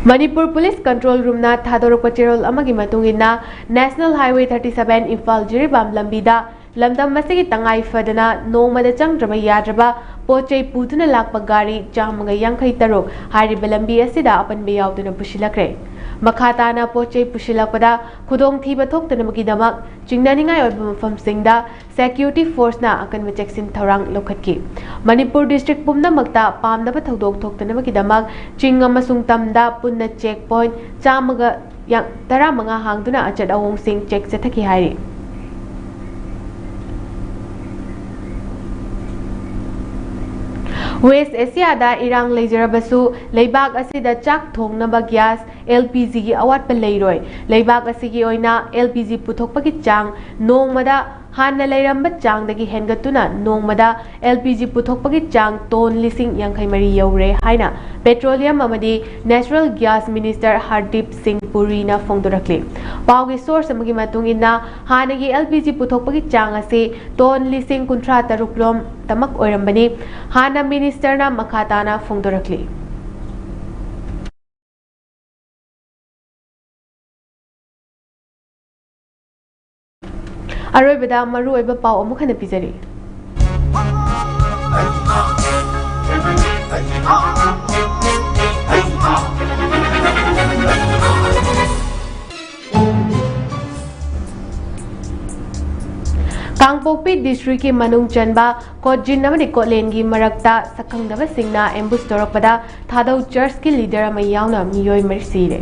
ꯃꯅꯤꯄꯨꯔ ꯄꯨꯂꯤꯁ ꯀꯟꯇ꯭ꯔꯣꯜ ꯔꯨꯝꯅ ꯊꯥꯗꯣꯔꯛꯄ ꯆꯦꯔꯣꯜ ꯑꯃꯒꯤ ꯃꯇꯨꯡ ꯏꯟꯅ, national highway thirty seven Imphal Jiribam ꯂꯝꯕꯤꯗ ꯂꯝꯗꯝ ꯑꯁꯤꯒꯤ ꯇꯉꯥꯏ ꯐꯗꯅ ꯅꯣꯡꯃꯗ ꯆꯪꯗ꯭ꯔꯕ ꯌꯥꯗ꯭ꯔꯕ ꯄꯣꯠ ꯆꯩ ꯄꯨꯗꯨꯅ ꯂꯥꯛꯄ ꯒꯥꯔꯤ ꯆꯥꯝꯃꯒ ꯌꯥꯡꯈꯩ ꯇꯔꯨꯛ ꯍꯥꯏꯔꯤꯕ ꯂꯝꯕꯤ ꯑꯁꯤꯗ ꯑꯄꯟꯕ ꯌꯥꯎꯗꯅ ꯄꯨꯁꯤꯜꯂꯛꯈ꯭ꯔꯦ꯫ ꯃꯈꯥ ꯇꯥꯅ ꯄꯣꯠ ꯆꯩ ꯄꯨꯁꯤꯜꯂꯛꯄꯗ ꯈꯨꯗꯣꯡꯊꯤꯕ ꯊꯣꯛꯇꯅꯕꯒꯤꯗꯃꯛ ꯆꯤꯡꯅꯅꯤꯡꯉꯥꯏ ꯑꯣꯏꯕ ꯃꯐꯝꯁꯤꯡꯗ ꯁꯦꯀ꯭ꯌꯨꯔꯤꯇꯤ ꯐꯣꯔꯁꯅ ꯑꯀꯟꯕ ꯆꯦꯛꯁꯤꯟ ꯊꯧꯔꯥꯡ ꯂꯧꯈꯠꯈꯤ꯫ ꯃꯅꯤꯄꯨꯔ ꯗꯤꯁꯇ꯭ꯔꯤꯛ ꯄꯨꯝꯅꯃꯛꯇ ꯄꯥꯝꯗꯕ ꯊꯧꯗꯣꯛ ꯊꯣꯛꯇꯅꯕꯒꯤꯗꯃꯛ ꯆꯤꯡ ꯑꯃꯁꯨꯡ ꯇꯝꯗ ꯄꯨꯟꯅ ꯆꯦꯛ ꯄꯣꯏꯟꯠ ꯆꯥꯝꯃꯒ ꯇꯔꯥꯃꯉꯥ ꯍꯥꯡꯗꯨꯅ ꯑꯆꯠ ꯑꯋꯣꯡꯁꯤꯡ ꯆꯦꯛ ꯆꯠꯊꯈꯤ ꯍꯥꯏꯔꯤ꯫ ꯋꯦꯁ ꯑꯦꯁꯤꯌꯥꯗ ꯏꯔꯥꯡ ꯂꯩꯖꯔꯕꯁꯨ, ꯂꯩꯕꯥꯛ ꯑꯁꯤꯗ ꯆꯥꯛ ꯊꯣꯡꯅꯕ ꯒ꯭ꯌꯥꯁ, ꯑꯦꯜ ꯄꯤ ꯖꯤꯒꯤ ꯑꯋꯥꯠꯄ ꯂꯩꯔꯣꯏ꯫ ꯂꯩꯕꯥꯛ ꯑꯁꯤꯒꯤ ꯑꯣꯏꯅ ꯑꯦꯜ ꯄꯤ ꯖꯤ ꯄꯨꯊꯣꯛꯄꯒꯤ ꯆꯥꯡ ꯅꯣꯡꯃꯗ ꯍꯥꯟꯅ ꯂꯩꯔꯝꯕ ꯆꯥꯡꯗꯒꯤ ꯍꯦꯟꯒꯠꯇꯨꯅ ꯅꯣꯡꯃꯗ ꯑꯦꯜ ꯄꯤ ꯖꯤ ꯄꯨꯊꯣꯛꯄꯒꯤ ꯆꯥꯡ ꯇꯣꯟ ꯂꯤꯁꯤꯡ ꯌꯥꯡꯈꯩ ꯃꯔꯤ ꯌꯧꯔꯦ ꯍꯥꯏꯅ ꯄꯦꯇ꯭ꯔꯣꯂꯤꯌꯝ ꯑꯃꯗꯤ ꯅꯦꯆꯔꯦꯜ ꯒ꯭ꯌꯥꯁ ꯃꯤꯅꯤꯁꯇꯔ ꯍꯔꯗꯤꯞ ꯁꯤꯡ ꯄꯨꯔꯤꯅ ꯐꯣꯡꯗꯣꯔꯛꯂꯤ꯫ ꯄꯥꯎꯒꯤ ꯁꯣꯔꯁ ꯑꯃꯒꯤ ꯃꯇꯨꯡ ꯏꯟꯅ, ꯍꯥꯟꯅꯒꯤ ꯑꯦꯜ ꯄꯤ ꯖꯤ ꯄꯨꯊꯣꯛꯄꯒꯤ ꯆꯥꯡ ꯑꯁꯤ ꯇꯣꯟ ꯂꯤꯁꯤꯡ ꯀꯨꯟꯊ꯭ꯔꯥ ꯇꯔꯨꯛ ꯂꯣꯝꯇꯃꯛ ꯑꯣꯏꯔꯝꯕꯅꯤ꯫ ꯍꯥꯟꯅ ꯃꯤꯅꯤꯁꯇꯔꯅ ꯃꯈꯥ ꯇꯥꯅ ꯐꯣꯡꯗꯣꯔꯛꯂꯤ꯫ ꯑꯔꯣꯏꯕꯗ ꯃꯔꯨꯑꯣꯏꯕ ꯄꯥꯎ ꯑꯃꯨꯛ ꯍꯟꯅ ꯄꯤꯖꯔꯤ꯫ ꯀꯥꯡꯄꯣꯛꯄꯤ ꯗꯤꯁꯇ꯭ꯔꯤꯛꯀꯤ ꯃꯅꯨꯡ ꯆꯟꯕ ꯀꯣꯠꯖꯤꯟ ꯑꯃꯗꯤ ꯀꯣꯠꯂꯦꯟꯒꯤ ꯃꯔꯛꯇ ꯁꯛꯈꯪꯗꯕꯁꯤꯡꯅ ꯑꯦꯝꯕꯨꯁ ꯇꯧꯔꯛꯄꯗ ꯊꯥꯗꯧ ꯆꯔꯆꯀꯤ ꯂꯤꯗꯔ ꯑꯃ ꯌꯥꯎꯅ ꯃꯤꯑꯣꯏ ꯃꯔꯤ ꯁꯤꯔꯦ꯫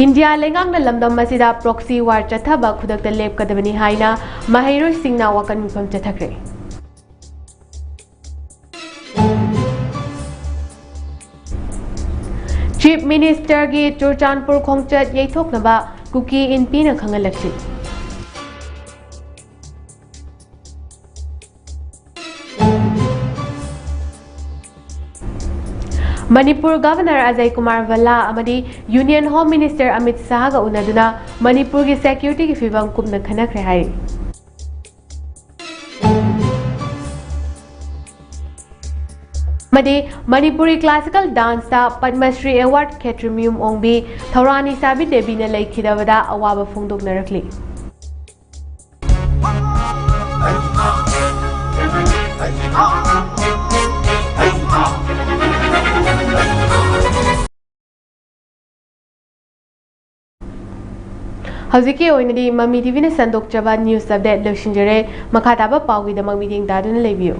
ꯏꯟꯗꯤꯌꯥ ꯂꯩꯉꯥꯛꯅ ꯂꯝꯗꯝ ꯑꯁꯤꯗ ꯄ꯭ꯔꯣꯛꯁꯤ ꯋꯥꯔ ꯆꯠꯊꯕ ꯈꯨꯗꯛꯇ ꯂꯦꯞꯀꯗꯕꯅꯤ ꯍꯥꯏꯅ ꯃꯍꯩꯔꯣꯏꯁꯤꯡꯅ ꯋꯥꯀꯠ ꯃꯤꯐꯝ ꯆꯠꯊꯈ꯭ꯔꯦ꯫ ꯆꯤꯐ ꯃꯤꯅꯤꯁꯇꯔꯒꯤ ꯆꯨꯔꯆꯥꯟꯄꯨꯔ ꯈꯣꯡꯆꯠ ꯌꯩꯊꯣꯛꯅꯕ ꯀꯨꯀꯤ ꯏꯟꯄꯤꯅ ꯈꯪꯍꯜꯂꯛꯂꯤ꯫ ꯃꯅꯤꯄꯨꯔ ꯒꯚꯔꯅꯔ ꯑꯖꯌ ꯀꯨꯃꯥꯔ ꯚꯜꯂꯥ ꯑꯃꯗꯤ ꯌꯨꯅꯤꯌꯟ ꯍꯣꯝ ꯃꯤꯅꯤꯁꯇꯔ ꯑꯃꯤꯠ ꯁꯥꯍꯒ ꯎꯅꯗꯨꯅ ꯃꯅꯤꯄꯨꯔꯒꯤ ꯁꯦꯀ꯭ꯌꯨꯔꯤꯇꯤꯒꯤ ꯐꯤꯕꯝ ꯀꯨꯞꯅ ꯈꯟꯅꯈ꯭ꯔꯦ ꯍꯥꯏꯔꯤ꯫ ꯑꯃꯗꯤ ꯃꯅꯤꯄꯨꯔꯤ classical danceꯇ ꯄꯗꯃ ꯁ꯭ꯔꯤ award ꯈꯦꯇ꯭ꯔꯤꯃꯌꯨꯝ ꯑꯣꯡꯕꯤ ꯊꯧꯔꯥꯅꯤꯁꯥꯕꯤ ꯗꯦꯕꯤꯅ ꯂꯩꯈꯤꯗꯕꯗ ꯑꯋꯥꯕ ꯐꯣꯡꯗꯣꯛꯅꯔꯛꯂꯤ꯫ ꯍꯧꯖꯤꯛꯀꯤ ꯑꯣꯏꯅꯗꯤ ꯃꯃꯤ ꯇꯤꯚꯤꯅ ꯁꯟꯗꯣꯛꯆꯕ news update ꯂꯣꯏꯁꯤꯟꯖꯔꯦ꯫ ꯃꯈꯥ ꯇꯥꯕ ꯄꯥꯎꯒꯤꯗꯃꯛ ꯃꯤꯠꯌꯦꯡ ꯇꯥꯗꯨꯅ ꯂꯩꯕꯤꯌꯨ꯫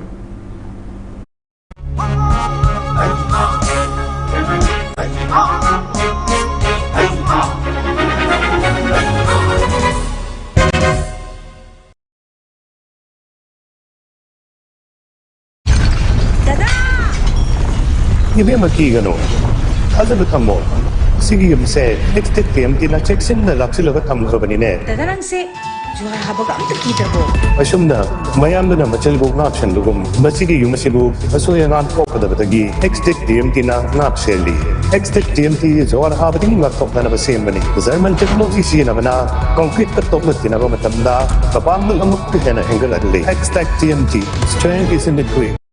ꯏꯕꯦꯝꯃ, ꯀꯤꯒꯅꯨ, ꯊꯥꯖꯕ ꯊꯝꯃꯣ꯫ ꯁꯤꯒꯤ ꯌꯨꯝꯁꯦ ꯑꯦꯛꯁꯇꯦꯛ ꯇꯤ ꯑꯦꯝ ꯇꯤꯅ ꯆꯦꯛꯁꯤꯟꯅ ꯂꯥꯛꯁꯤꯜꯂꯒ ꯊꯝꯈ꯭ꯔꯕꯅꯤꯅꯦ꯫ ꯗꯗꯥ, ꯅꯪꯁꯦ ꯖꯨꯍꯥꯔ ꯍꯥꯕꯒ ꯑꯝꯇ ꯀꯤꯗ꯭ꯔꯕꯣ? ꯑꯁꯨꯝꯅ ꯃꯌꯥꯝꯗꯨꯅ ꯃꯆꯤꯜꯕꯨ ꯉꯥꯛꯁꯟꯕꯒꯨꯝ, ꯃꯁꯤꯒꯤ ꯌꯨꯝ ꯑꯁꯤꯕꯨ ꯑꯁꯣꯏ ꯑꯉꯥꯝ ꯊꯣꯛꯀꯗꯕꯗꯒꯤ ꯑꯦꯛꯁꯇꯦꯛ ꯇꯤ ꯑꯦꯝ ꯇꯤꯅ ꯉꯥꯛ ꯁꯦꯜꯂꯤ꯫ ꯑꯦꯛꯁꯇꯦꯛ ꯇꯤ ꯑꯦꯝ ꯇꯤ ꯖꯨꯍꯥꯔ ꯍꯥꯕꯗꯒꯤ ꯉꯥꯛꯊꯣꯛꯅꯅꯕ ꯁꯦꯝꯕꯅꯤ꯫ ꯖꯔꯃꯟ ꯇꯦꯛꯅꯣꯂꯣꯖꯤ ꯁꯤꯖꯤꯟꯅꯕꯅ ꯀꯪꯀ꯭ꯔꯤꯠꯀ ꯇꯣꯛꯅ ꯇꯤꯟꯅꯕ ꯃꯇꯝꯗ ꯀꯄꯥꯡꯒꯜ ꯑꯃꯨꯛꯀ ꯍꯦꯟꯅ ꯍꯦꯟꯒꯠꯍꯜꯂꯤ꯫ ꯑꯦꯛꯁꯇꯦꯛ T M T, strength is in the grip꯫